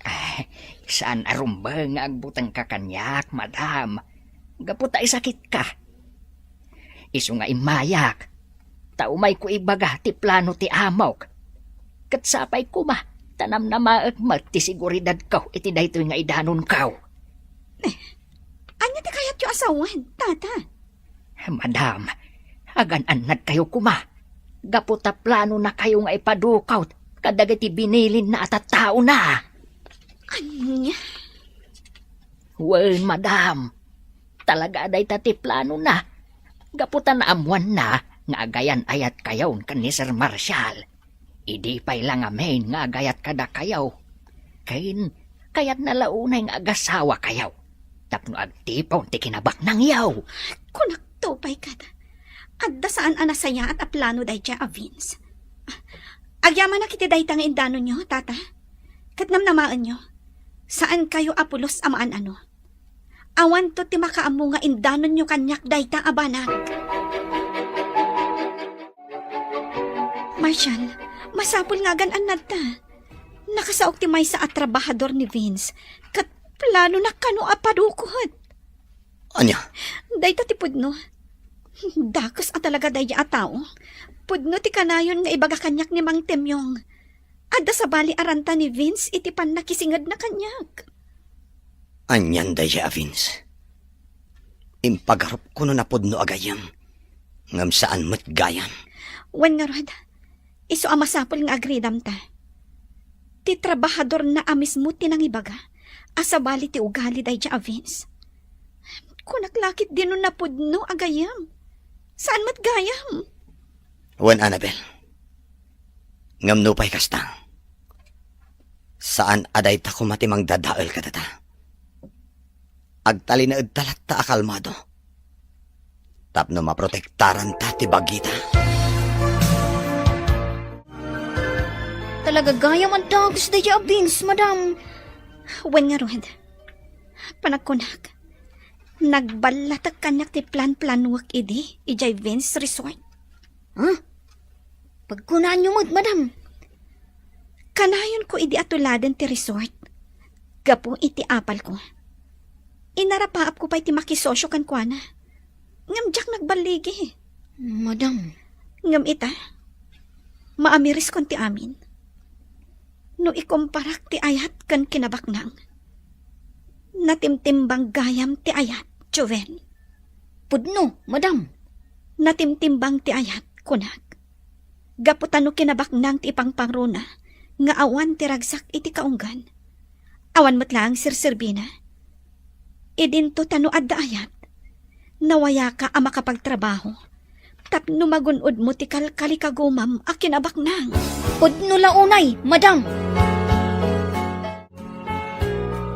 Ay, saan a rumbeng nga agbutengka kaniak, madam. Gapu ta isakitka. Isu nga immayak, ta umayko ibaga ti plano ti amok. Ket sapay koma, ta namnamaek met ti seguridadko iti daytoy nga idanonko. Eh, ania ti kayatyo a sawen, tata? Madam, agan-annadkayo koma. Gapu ta planonakayo nga ipadukot kadagiti binilinna a tattaona. Ania? Wen, madam. Talaga a dayta ti planona. Gapu ta naammoanna nga agayan-ayatkayon ken ni Sir Marshall. Idi pay la ngamin nga agayat kadakayo, ken kayatna la unay nga agasawakayo tapno agtipon ti kinabaknangyo. Kunakto pay ket, adda saan a nasayaat a plano daydiay a Vince. Agyamanak iti dayta nga indanonyo, tata. Ket namnamaenyo, saankayo a pulos a maan-ano. Awanto ti makaammo nga indanonyo kaniak dayta a banag. Marshall, masapul nga agan-annadta. Nakasaok ti maysa a trabahador ni Vince, ket planona kano a padukot. Ania? Dayta ti pudno. Dakes a talaga daydiay a tao. Pudno ti kanayon nga ibaga kaniak ni Mang Temyong. Adda sabali a ranta ni Vince iti pannakisingedna kaniak. Anian daydiay a Vince? Impagarupko no napudno a gayyem, ngem saan met gayam. Wen ngarud, isu a masapul nga agridamta. Ti trabahadorna a mismo ti nangibaga a sabali ti ugali daydiay a Vince. Kunak la ketdi no napudno a gayyem. Saan met gayam? Wen, Annabel. Ngem nupay kasta, saan a dayta koma ti mangdadael kadata. Agtalinaedta latta a kalmado tapno maprotektaranta ti bagita. Talaga gayam a dagus daydiay a Vince, madam. Wen ngarud, panagkunak, nagballatek kaniak ti plan-planuek idi idiay Vince Resort. Ha? Pagkunaanyo met, madam. Kanayonko idi a tuladen ti resort gapu iti apalko. Inarapaapko pay ti makisosio kenkuana. Ngem diak nagballigi. Madam. Ngem ita, maamiriskon ti amin. No ikumparak ti ayat ken kinabaknang, natimtimbang gayam ti ayat, Joven. Pudno, madam. Natimtimbang ti ayat, kunak. Gapu ta no kinabaknang ti ipangpangruna nga awan ti ragsak iti kaunggan, awan met laeng serserbina. Idinto ta no adda ayat, nawayaka a makapagtrabaho tapno magun-odmo ti kalkalikagumam a kinabaknang. Pudno la unay, madam.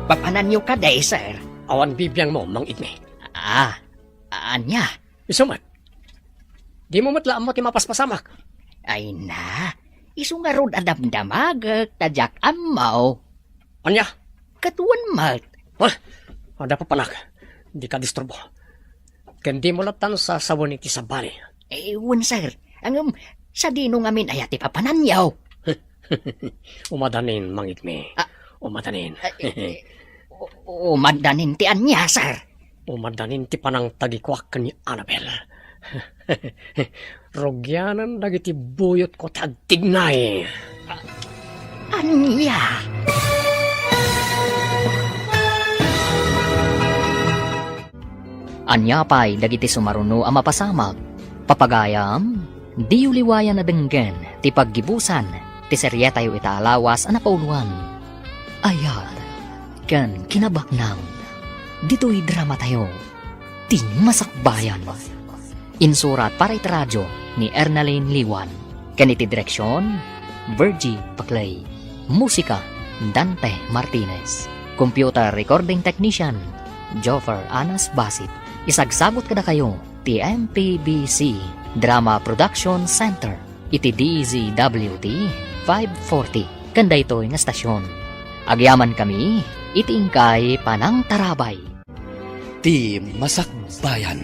Papananyo kadi, sir? Awan bibiangmo, Mang Igme. Ah, ania? Isu met. Dimo met la ammo ti mapaspasamak. Ay na, isu ngarud a damdamagek ta diak ammo. Ania? Ket wen met. Wen, adda papanak. Dika disturbo. Ken dimo lattan sasawen iti sabali. Eh, wen, sir. Ngem, sadino ngamin aya ti papananyo? Umadanin, mangigmi. Ah. Umadanin. Ah, eh, eh, u-, umadanin ti ania, sir? Umadanin ti panangtagikuak ken ni Annabel. Rugianan dagiti buyotko ti agtignay. Ania? Ania pay dagiti sumaruno a mapasamak? Papagayam, diyo liwayan a denggen ti paggibusan ti serietayo ita a lawas a napauloan. Ayat ken kinabaknang. Ditoy dramatayo, ti Masakbayan. Insurat para iti radyo ni Ernalyn Liwan. Ken iti direksion, Virgie Paclay. Musika, Dante Martinez. Computer recording technician, Joffer Anas Basit. Isagsagut kadakayo ti M P B C Drama Production Center iti D Z W T five forty ken daytoy nga stasyon. Agyamankami iti inkay panangtarabay. Ti Masakbayan.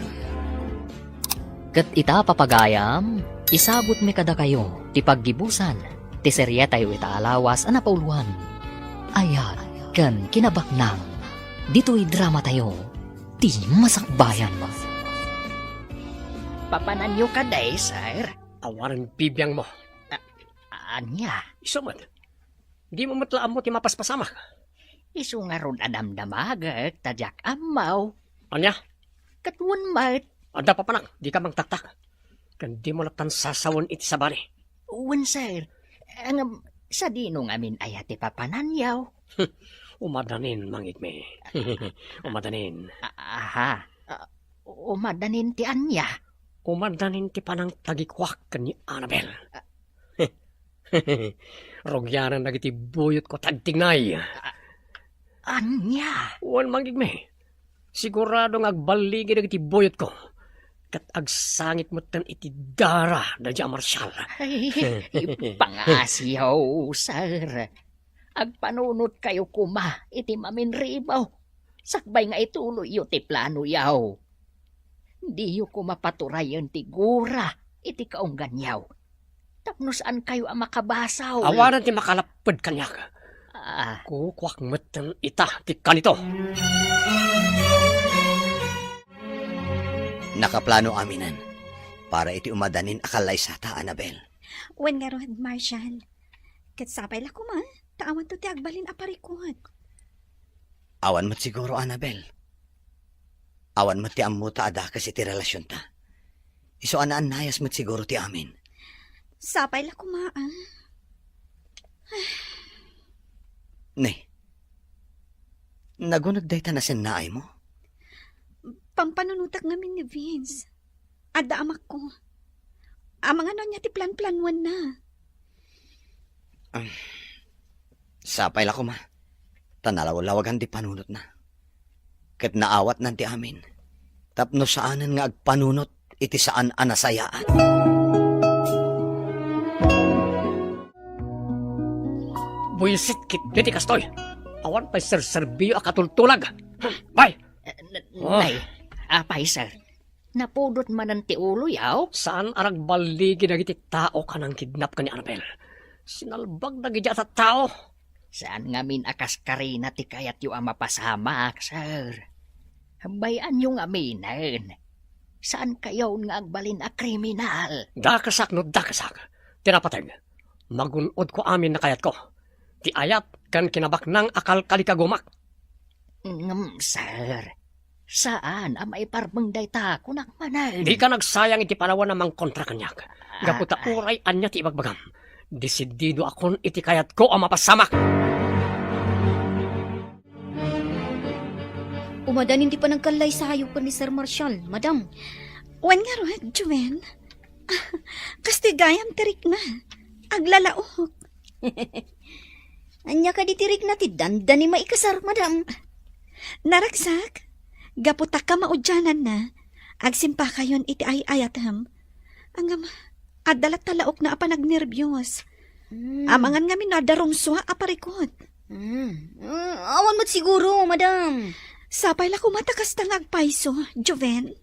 Ket ita, papagayam, isagutmi kadakayo ti paggibusan ti serietayo ita a lawas a napauloan. Ayat ken kinabaknang. Ditoy dramatayo, ti Masakbayan. Papananyo kadi, sir? Awanen bibiangmo. A-, ania? Isu met. Dimo met la ammo ti mapaspasamak. Isu ngarud a damdamagek ta diak ammo. Ania? Ket wen met. Adda papanak, dika mangtaktak. Ken dimo lattan sasawen iti sabali. Wen, sir. Ngem, sadino ngamin aya ti papananyo? Umadanin, mangigmi. Umadanin. A-, aha. A, umadanin ti ania? Umadanin ti panangtagikuak ken ni Annabel. A, Rugianan dagiti buyotko ti agtignay. A-, ania? Wen, mangigmi. Sigurado nga agballigi dagiti buyotko. Ket agsangit metten iti dara daydi a Marshal. Ay, pangasiyo, sir. Agpanunotkayo koma iti maminribo. Sakbay nga ituloyyo ti planoyo. Diyo koma paturayen ti gura iti kaungganyo. Tapno saankayo a makabasol. Awanen ti makalapped kaniak. Ah. Kukuak metten ita ti kanito. Nakaplano aminen para iti umadanin a kallaysata, Annabel. Wen ngarud, Marshal. Ket sapay la koma, ta awanto ti agbalin a parikut. Awan met siguro, Annabel. Awan met ti ammota a dakes iti relasionta. Isu a naannayas met siguro ti amin. Sapay la koma, ah. Ne. Naguneg dayta nasennaaymo? Pampanunotak ngamin ni Vince. Adda amakko. Amangan no ania ti planplanuanna. Ah, sapay la koma. Ta nalawlawagan ti panunotna. Ket naawatnan ti amin. Tapno saanen nga agpanunot iti saan a nasayaat. Buisit ketdi ti kastoy. Awan pay serserbiyo a katultulag. Bay! Eh, n-, Oh. Nay, apay, sir? Napudot manen ti uloyo? Saan a ragballigi dagiti tao a nangkidnap ken ni Annabel. Sinalbag dagiti a tattao. Saan ngamin a kas karina ti kayatyo a mapasamak, sir. Bay-anyo ngaminen. Saankayon nga agbalin a kriminal. Dakesak no dakesak. Ti napateg. Magun-odko amin a kayatko. Ti ayat ken kinabaknang a kalkalikagumak. Ngem, sir, saan a maiparmeng dayta, kunak manen. Dika nagsayang iti panawen a mangkontra kaniak. Ah, gapu ta ah. Uray ania ti ibagbagam, desididoakon iti kayatko a mapasamak. Umadanin ti panangkallaysayo ken ni Sir Marshall, madam. Wen ngarud, Joel. Kastoy gayam ti rikna. Aglalaok. Ania kadi ti rikna ti dandani maikasar, madam? Naragsak, gapu ta kamaudiananna, agsimpakayon iti ay-ayatem. Ngem, adda latta laokna a panagnerbios. Hmm. Amangan ngamin no adda rungsua a parikut. Hmm. Hmm. Awan met siguro, madam. Sapay la koma ta kasta nga agpayso, Joven.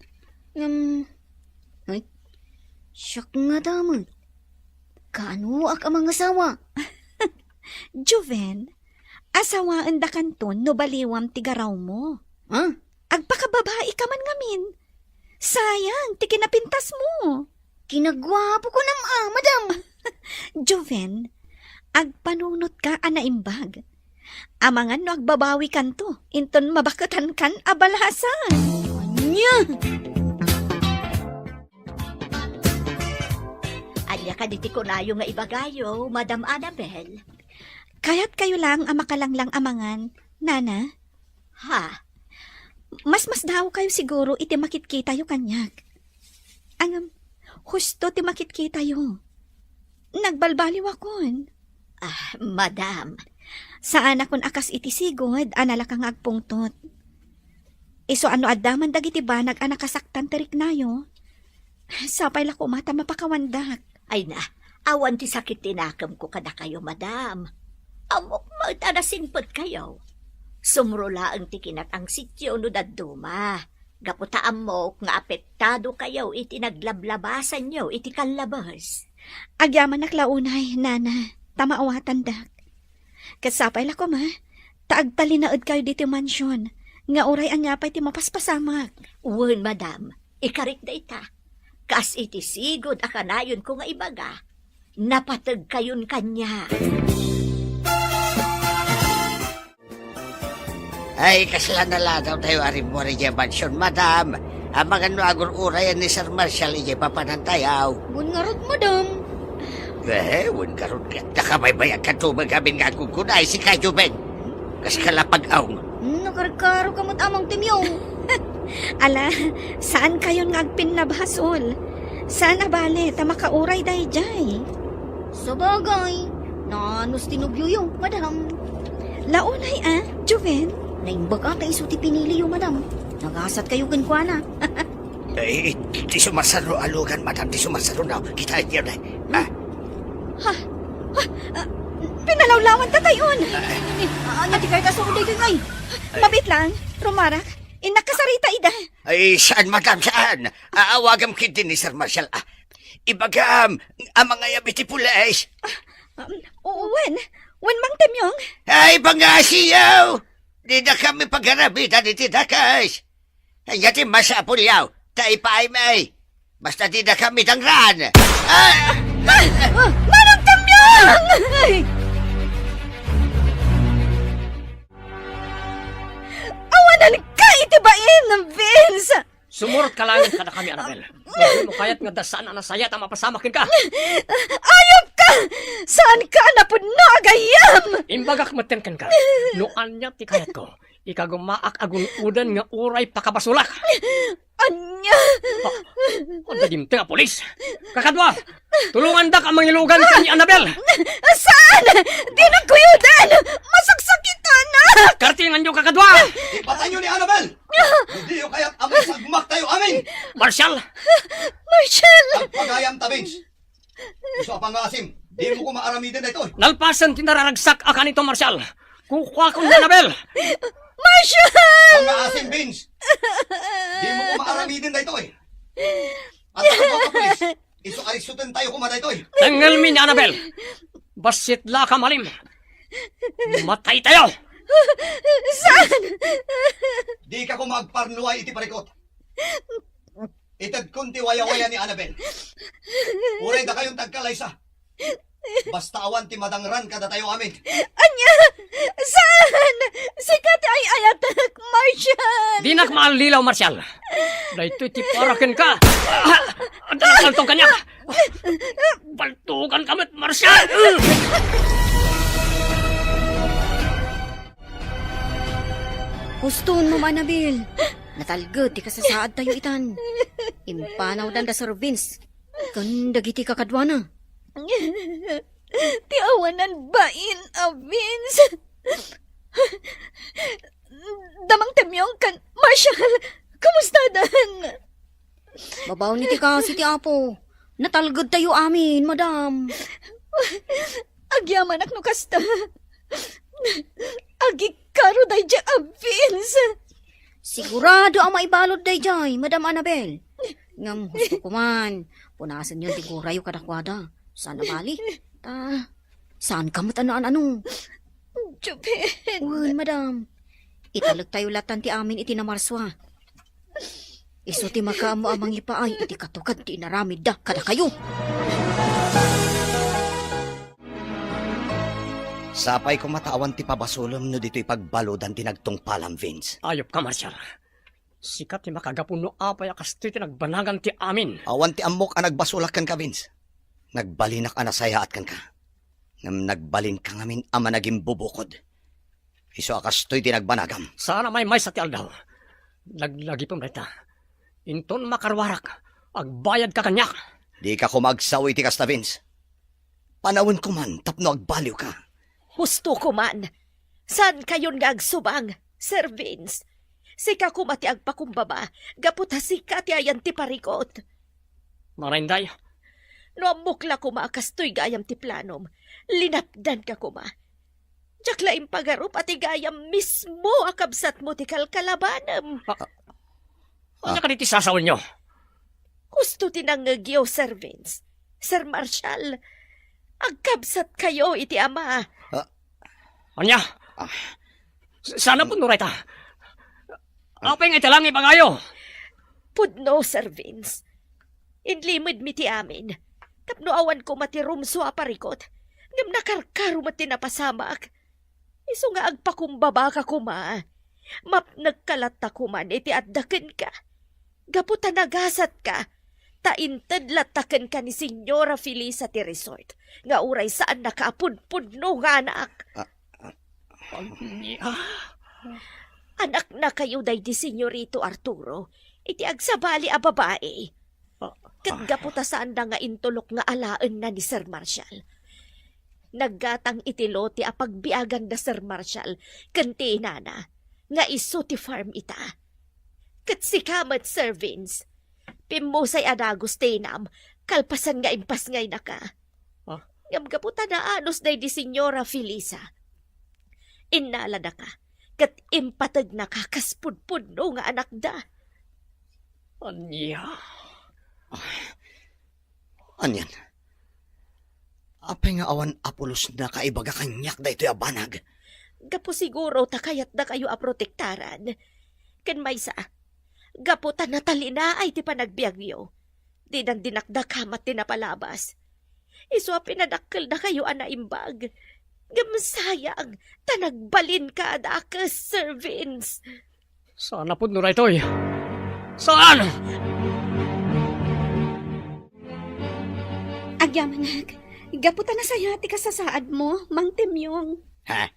Ngem, ay, siak ngata met. Kaanoak a mangasawa? Joven, asawaendakanto no baliwam ti garawmo. Ha? Agpakababaika man ngamin. Sayang ti kinapintasmo. Kinaguapo kunam a, madam. Joven, agpanunotka a naimbag. Amangan no agbabawikanto inton mabaketankan a balasan. Ania? Ania kadi ti kunayo nga ibagayo, Madam Annabel? Kayatkayo laeng a makalanglang amangan, Nana? Ha? Mas masdaawkayo siguro iti makitkitayo kaniak. Ngem, husto ti makitkitayo. Nagbalbaliwakon. Ah, madam. Saanakon a kas iti sigud a nalaka nga agpungtot. Isu a no adda man dagiti banag a nakasaktan ti riknayo, sapay la koma ta mapakawandak. Ay na, awan ti sakit ti nakemko kadakayo, madam. Ammok met a nasingpetkayo. Sumro laeng ti kinatangsityo no dadduma. Gapu ta ammok nga apektadokayo iti naglablabasanyo iti kallabes. Agyamanak la unay, Nana, ta maawatandak. Ket sapay la koma, ta agtalinaedkayo ditoy mansion, nga uray ania pay ti mapaspasamak. Wen, madam, ikarik dayta. Kas iti sigud a kanayonko nga ibaga, napategkayon kaniak. Ay, kasla naladawtayo a rimmuar idiay mansion, madam. Amangan no agur-urayan ni Sir Marshall idiay papanantayo. Wen ngarud, madam. Eh, wen ngarud, ket nakabaybayagkanto met ngamin nga agkunkuna, ay, sika, Joven. Kaskala pag-aw. Hmm, nakarkaroka met, Amang Temyong. Ala, saankayon nga agpinnabasol. Saan a bale ta makauray daydiay. Sabagay, naanus ti nobioyo, madam. Launay a, Joven? Naimbag a ta isu ti piniliyo, madam. Nagasatkayo kenkuana. Eh, di sumarsaro a lugan, madam, di sumarsaro na. Kitaenyo na. Ah. Ha? Ha? Ah, pinalawlawan ta tayon. Ah. Ania ti kayat a suroden, ay? Mabiit lang, rumarak. Innak kasarita ida. Ay, saan, madam, saan? Aawagam ketdi ni Sir Marshall, ah. Ibagam a mangayab iti pulis. Ah, um, wen, wen, Mang Temyong. Ay, pangngasiyo! Dida kami pag-aramidan iti dakes. Ania ti masapuliyo, ta ipaaymi. Basta dida kami dangran. Ah! Ah! Ah! Manong Temyong! Ay! Awanan ka iti bain, Vince! Sumurotka laeng kadakami, Annabel. Dimo kayat nga adda saan a nasayaat a mapasamak kenka. Ayupka! Saanka a napudno a gayyem! Imbagak metten kenka, no ania ti kayatko, ikagumaak a gun-oden nga uray pakabasolak. Ania? Ha? Adda dimteng a pulis. Kakadua, tulongandak a mangilugan ken ni Annabel. Saan? Dinak kuyoden! Masaksakitannak! Kartinganyo, kakadua! Ipatayyo ni Annabel! Diyo kayat a maisagmaktayo amin! Marshall! Marshall! Agpagayamta, Vince. Isu a pangngaasim, dimo koma aramiden daytoy. Nalpasen ti nararagsak a kanito, Marshall. Kukuakon ni Annabel. Marshall! Pangngaasim, Vince. Dimo koma aramiden daytoy. Adda koma a pulis. Isu a riksutentayo koma daytoy. Tengngelmi ni Annabel. Bassit la ka malim. Mataytayo. Saan? Dika koma agparnuay iti parikut. Itedkon ti wayawaya ni Annabel. Uray dakayon ti agkalaysa. Basta awan ti madangran kadatayo amin. Ania? Saan? Sika ti ay-ayatek, Marshall! Dinak maallilaw, Marshall. Daytoy ti para kenka. Ah! Adda nagbaltog kaniak. Baltoganka met, Marshall! Huston, Ma'am Annabel. Natalged ti kasasaadtayo itan. Impanawdan da Sir Vince ken dagiti kakaduana. Ti awanan bain a Vince. Da Mang Temyong ken Marshall, kumustadan? Babaen iti kaasi ti Apo, natalgedtayo amin, madam. Agyamanak no kasta. Agikaro day Sigurado a maibalud daydiay, Madam Annabel. Ngem husto ko man, punasenyon ti gurayo kadakuada. Saan a bali? Ta, saan ka met a naan-ano? Jubin. Wen, madam. Italektayo latan ti amin iti namarsua. Isu ti makaammo a mangipaay iti katukad ti inaramidda kadakayo. Sapay koma ta awan ti pabasolem no ditoy pagbaludan ti nagtungpalam, Vince. Ayupka, Marshal. Sika ti makagapu no apay a kastoy ti nagbanagam ti amin. Awan ti ammok a nagbasolak kenka, Vince. Nagbalinak a nasayaat kenka. Ngem nagbalinka ngamin a managimbubukod. Isu a kastoy ti nagbanagam. Saan a maymaysa ti aldaw. Laglagipem dayta. Inton makaruarak, agbayadka kaniak. Dika koma agsao iti kasta, Vince. Panawenko man tapno agbaliwka. Husto ko man. Saankayon nga agsubang, Sir Vince. Sika koma ti agpakumbaba, gapu ta sika ti ayan ti parikut. Nanay, Inday. No ammok la koma a kastoy gayam ti planom, linapdanka koma. Diak la impagarup a ti gayam mismo a kabsatmo ti kalkalabanem. Ah, ania kadi ti sasawenyo? Husto ti nangngegyo, Sir Vince. Sir Marshall, agkabsatkayo iti ama. Ah. Ania? Ah. S-, saan a pudno dayta? Apay nga ita lang ibagayo? Pudno, Sir Vince. Inlimedmi ti amin. Tapno awan koma ti rumsua a parikut. Ngem nakarkaro met ti napasamak. Isu nga agpakumbabaka koma. Mapnekka latta koman iti adda kenka. Gapu ta nagasatka, ta inted latta kenka ni Señora Felisa ti resort, nga uray saannaka a pudpudno nga anak. Ah, ah. Ania? Anaknakayo daydi Señorito Arturo, iti agsabali a babai. Ah, ket ah. Gapu ta saanda nga intulok nga alaenna ni Sir Marshall. Naggatang iti lote a pagbiagan da Sir Marshall ken ti inana, nga isu ti farm ita. Ket sika met, Sir Vince, pimmusay a dagus ti inam, kalpasan nga impasngaynaka. Ah? Ngem gapu ta naanus daydi Señora Felisa, innaladaka, ket impategnaka kas pudpudno nga anakda. Ania? Ah, anian? Apay nga awan a pulosnaka ibaga kaniak daytoy a banag? Gapu siguro ta kayatdakayo a protektaran. Ken maysa, gapu ta natalinaay ti panagbiagyo, dinan dinakdakamat ti napalabas. Isu a pinadakkeldakayo a naimbag. Ngem sayang, ta nagbalinka a dakes, Sir Vince. Saan a pudno daytoy? Saan? Agyamanak, gapu ta nasayaat ti kasasaadmo, Mang Temyong. Ha?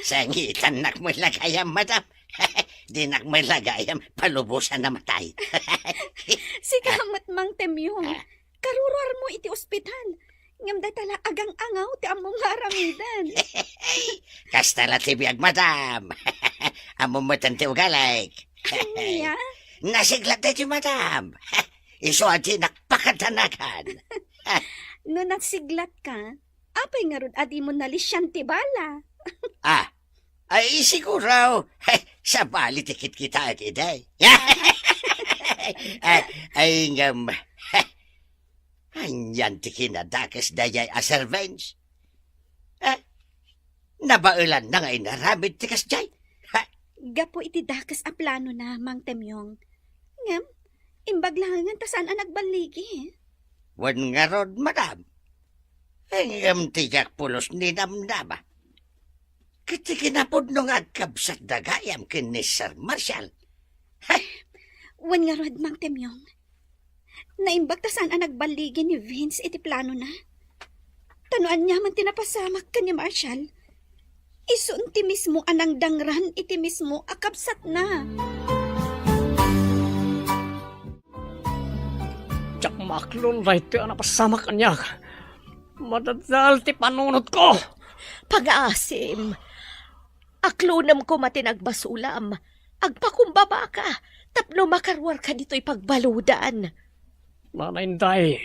Sangitannak met la gayam, madam. Dinak met la gayam palubosan a matay. Sika met, Mang Temyong. Ah. Karuruarmo iti ospital. Ngem dayta la agang-angaw ti ammom nga aramiden. Kasta la ti biag, madam. Ammom met ti ugalik. Ania? Nasiglat daytoy, madam. Isu a dinak pakadanagan. No nasiglatka, apay ngarud a dimo nalisian ti bala? Ah, ay, siguro, sabali ti kitkitaek idi. Ay, ay, ngem, anian ti kinadakes daydiay a Sir Vince? Eh, nabaelanna nga inaramid ti kasdiay? Ha? Gapu iti dakes a planona, Mang Temyong. Ngem, imbag laengen ta saan a nagballigi. Wen ngarud, madam. Ngem ti diak pulos ni namnama. Ket ti kinapudno nga agkabsatda gayam ken ni Sir Marshall. Hay! Wen ngarud, Mang Temyong. Naimbag ta saan a nagballigi ni Vince iti planona. Ta no aniaman ti napasamak ken ni Marshall, isun ti mismo a nangdangran iti mismo a kabsatna. Diak maaklon daytoy a napasamak kaniak. Madadael ti panunotko. Pangaasim, aklonem koma ti nagbasolam. Agpakumbabaka tapno makaruarka ditoy pagbaludan. Nanay Inday.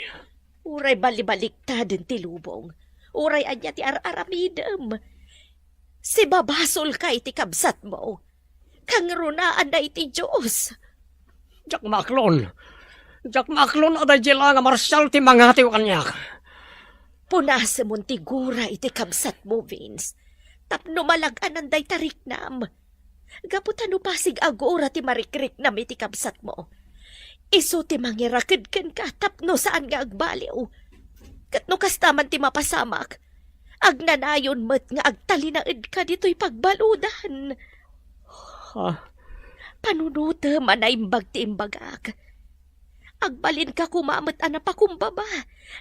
Uray balibaliktaden ti lubong, uray ania ti ar-aramidem, sibabasolka iti kabsatmo. Kangrunaan na iti Dios. Diak maaklon. Diak maaklon a daydi la nga Marshall ti mangatiw kaniak. Punasemon ti gura iti kabsatmo, Vince, tapno malag-anan dayta riknam. Gapu ta no pasig a gura ti marikriknam iti kabsatmo, isu ti mangiraked kenka tapno saan nga agbaliw. Ket no kasta man ti mapasamak, agnanayon met nga agtalinaedka ditoy pagbaludan. Ha? Panunotem a naimbag ti imbagak. Agbalinka koma met a napakumbaba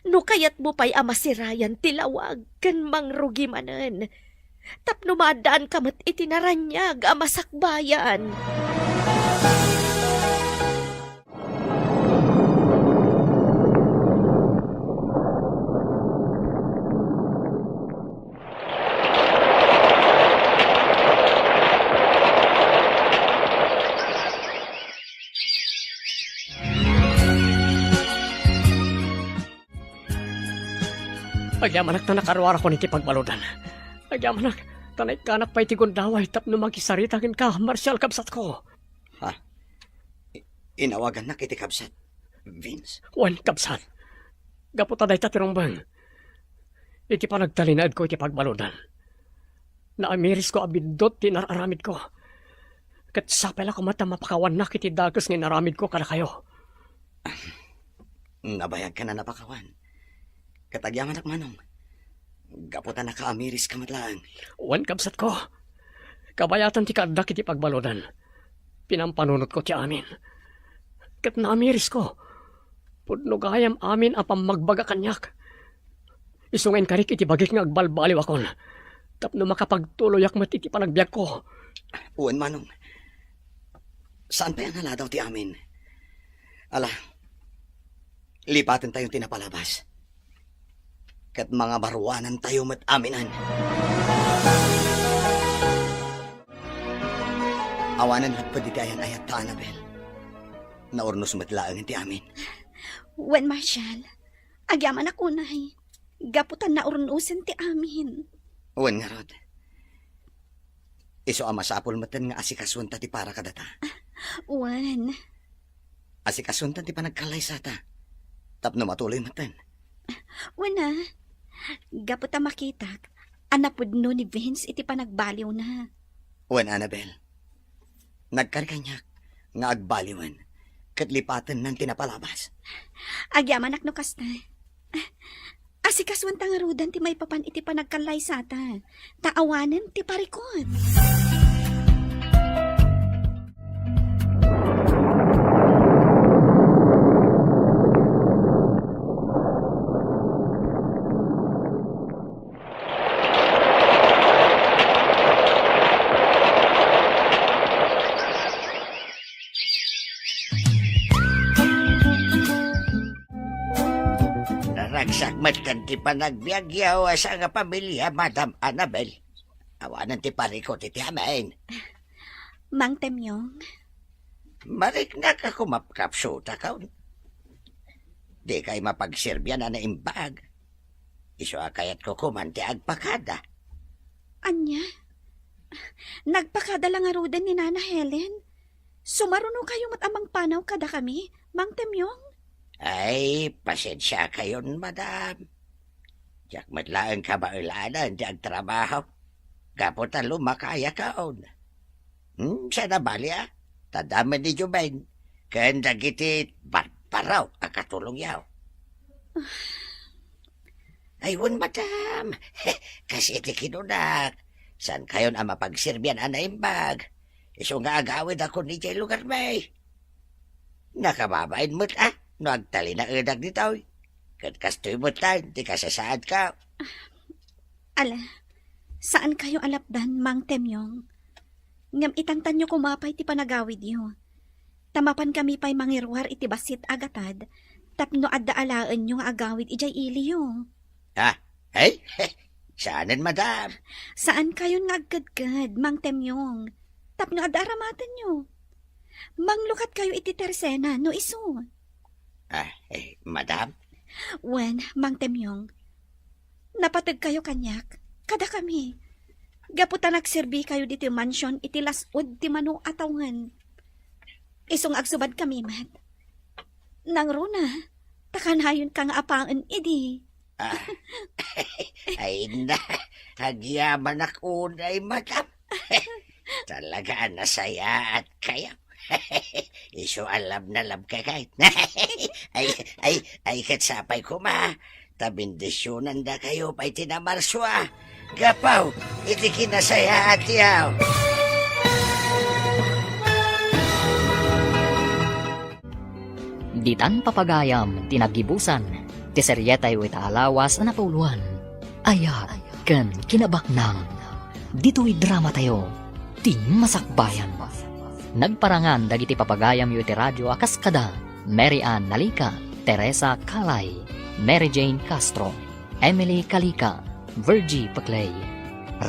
no kayatmo pay a masirayan ti lawag ken mangrugi manen, tapno maaddaanka met iti naraniag a masakbayan. Agyamanak ta nakaruarakon iti pagbaludan. Agyamanak ta naikkanak pay ti gundaway tapno makisarita kenka, Marshall, kabsatko. Ha? I-, inawagannak iti kabsat, Vince? Wen, kabsat. Gapu ta dayta ti rumbeng. Iti panagtalinaedko iti pagbaludan, naamirisko a biddut ti inar-aramidko. Ket sapay la koma ta mapakawannak iti dakes nga inaramidko kadakayo. Nabayagkan a napakawan. Ket agyamanak, Manong, gapu ta nakaamiriska met laeng. Wen, kabsatko, kabayatan ti kaaddak iti pagbaludan, pinampanunotko ti amin. Ket naamirisko. Pudno gayam amin a pammagbaga kaniak. Isu nga inkarik iti bagik nga agbalbaliwakon tapno makapagtuloyak met iti panagbiagko. Wen, Manong. Saan pay a naladaw ti amin? Ala, lipatentayon ti napalabas. Ket mangabaruanantayo met aminen. Awanen lapped iti ayan-ayatta, Annabel. Naurnos met laengen ti amin. Wen, Marshall. Agyamanak unay. Gapu ta naurnosen ti amin. Wen ngarud. Isu a masapul metten nga asikasuenta ti para kadata. Wen. Asikasuenta ti panagkallaysata. Tapno matuloy metten. Wen a, gapu ta makitak a napudno ni Vince iti panagbaliwna. Wen, Annabel. Nagkari kaniak nga agbaliwen ket lipatennan ti napalabas. Agyamanak no kasta. Asikasuenta ngaruden ti maipapan iti panagkallaysata, ta awanen ti parikut. Naragsak met kan ti panagbiagyo a saan nga pamilia, Madam Annabel. Awanen ti parikut iti amin. Mang Temyong. Mariknak a kumapkapsutakon. Dikay mapagserbian a naimbag. Isu a kayatko koman ti agpakada. Ania? Nagpakada la ngaruden ni Nana Helen? Sumarunokayo met a mangpanaw kadakami, Mang Temyong? Ay, pasensiakayon, madam. Diak met laeng kabaelanen ti agtrabaho. Gapu ta lumakayakon. Hmm, saan a bali, a? Ta adda met ni Joven ken dagiti barbarao a katulongyo. Ay, wen, madam. Kas iti kinunak, saankayon a mapagserbian a naimbag. Isu nga agawidakon idiay lugarmi. Nakababain met a no agtalinaedak ditoy. Ket kastoy met laeng ti kasasaadko. Ala, saankayo a lapdan, Mang Temyong. Ngem itantanyo koma pay ti panagawidyo. Ta mapankami pay mangiruar iti bassit a gatad tapno adda alaenyo nga agawid idiay iliyo. Ah, ay? Saanen, madam. Saankayon nga agkedked, Mang Temyong, tapno adda aramatenyo. Manglukatkayo iti tersena no isu. Ah, eh, madam? Wen, Mang Temyong, napategkayo kaniak, kadakami. Gapu ta nagserbikayo ditoy mansion iti las-ud ti mano a tawen. Isu nga agsubadkami met. Nangruna, ta kanayonka nga apaen idi. Ah, ay na, agyamanak unay, madam. Talaga a nasayaat kayo. Isu a love na love ka kay. Ay, ay, ay, ket sapay koma. Ta bendisyonandakayo pay ti namarsua. Gapu iti kinasayaat ti aw. Ditan papagayam ti naggibusan ti serietayo ita a lawas a napauloan, Ayat ken Kinabaknang. Ditoy dramatayo, ti masakbayan. Nagparangan dagiti papagayamyo iti radio a kas kada Mary Ann Nalica, Teresa Calay, Mary Jane Castro, Emily Calica, Virgie Paclay,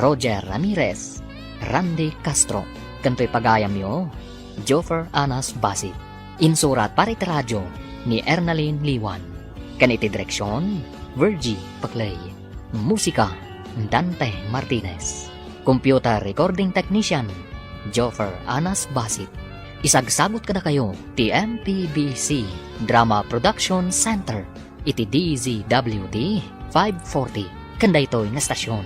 Roger Ramirez, Randy Castro, ken toy pagayamyo, Joffer Anas Basit. Insurat para iti radio ni Ernalyn Liwan, ken iti direksion, Virgie Paclay. Musika, Dante Martinez. Computer recording technician, Joffer Anas Basit. Isagsagut kadakayo ti M P B C Drama Production Center iti D Z W T five forty ken daytoy nga stasyon.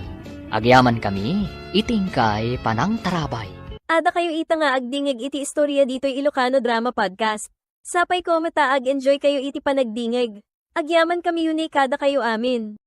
Agyamankami iti inkay panangtarabay. Adda kayo ita nga agdingig iti istorya ditoy Ilocano Drama Podcast. Sapay koma ta ag-enjoy kayo iti panagdingig. Agyamankami unay kadakayo amin.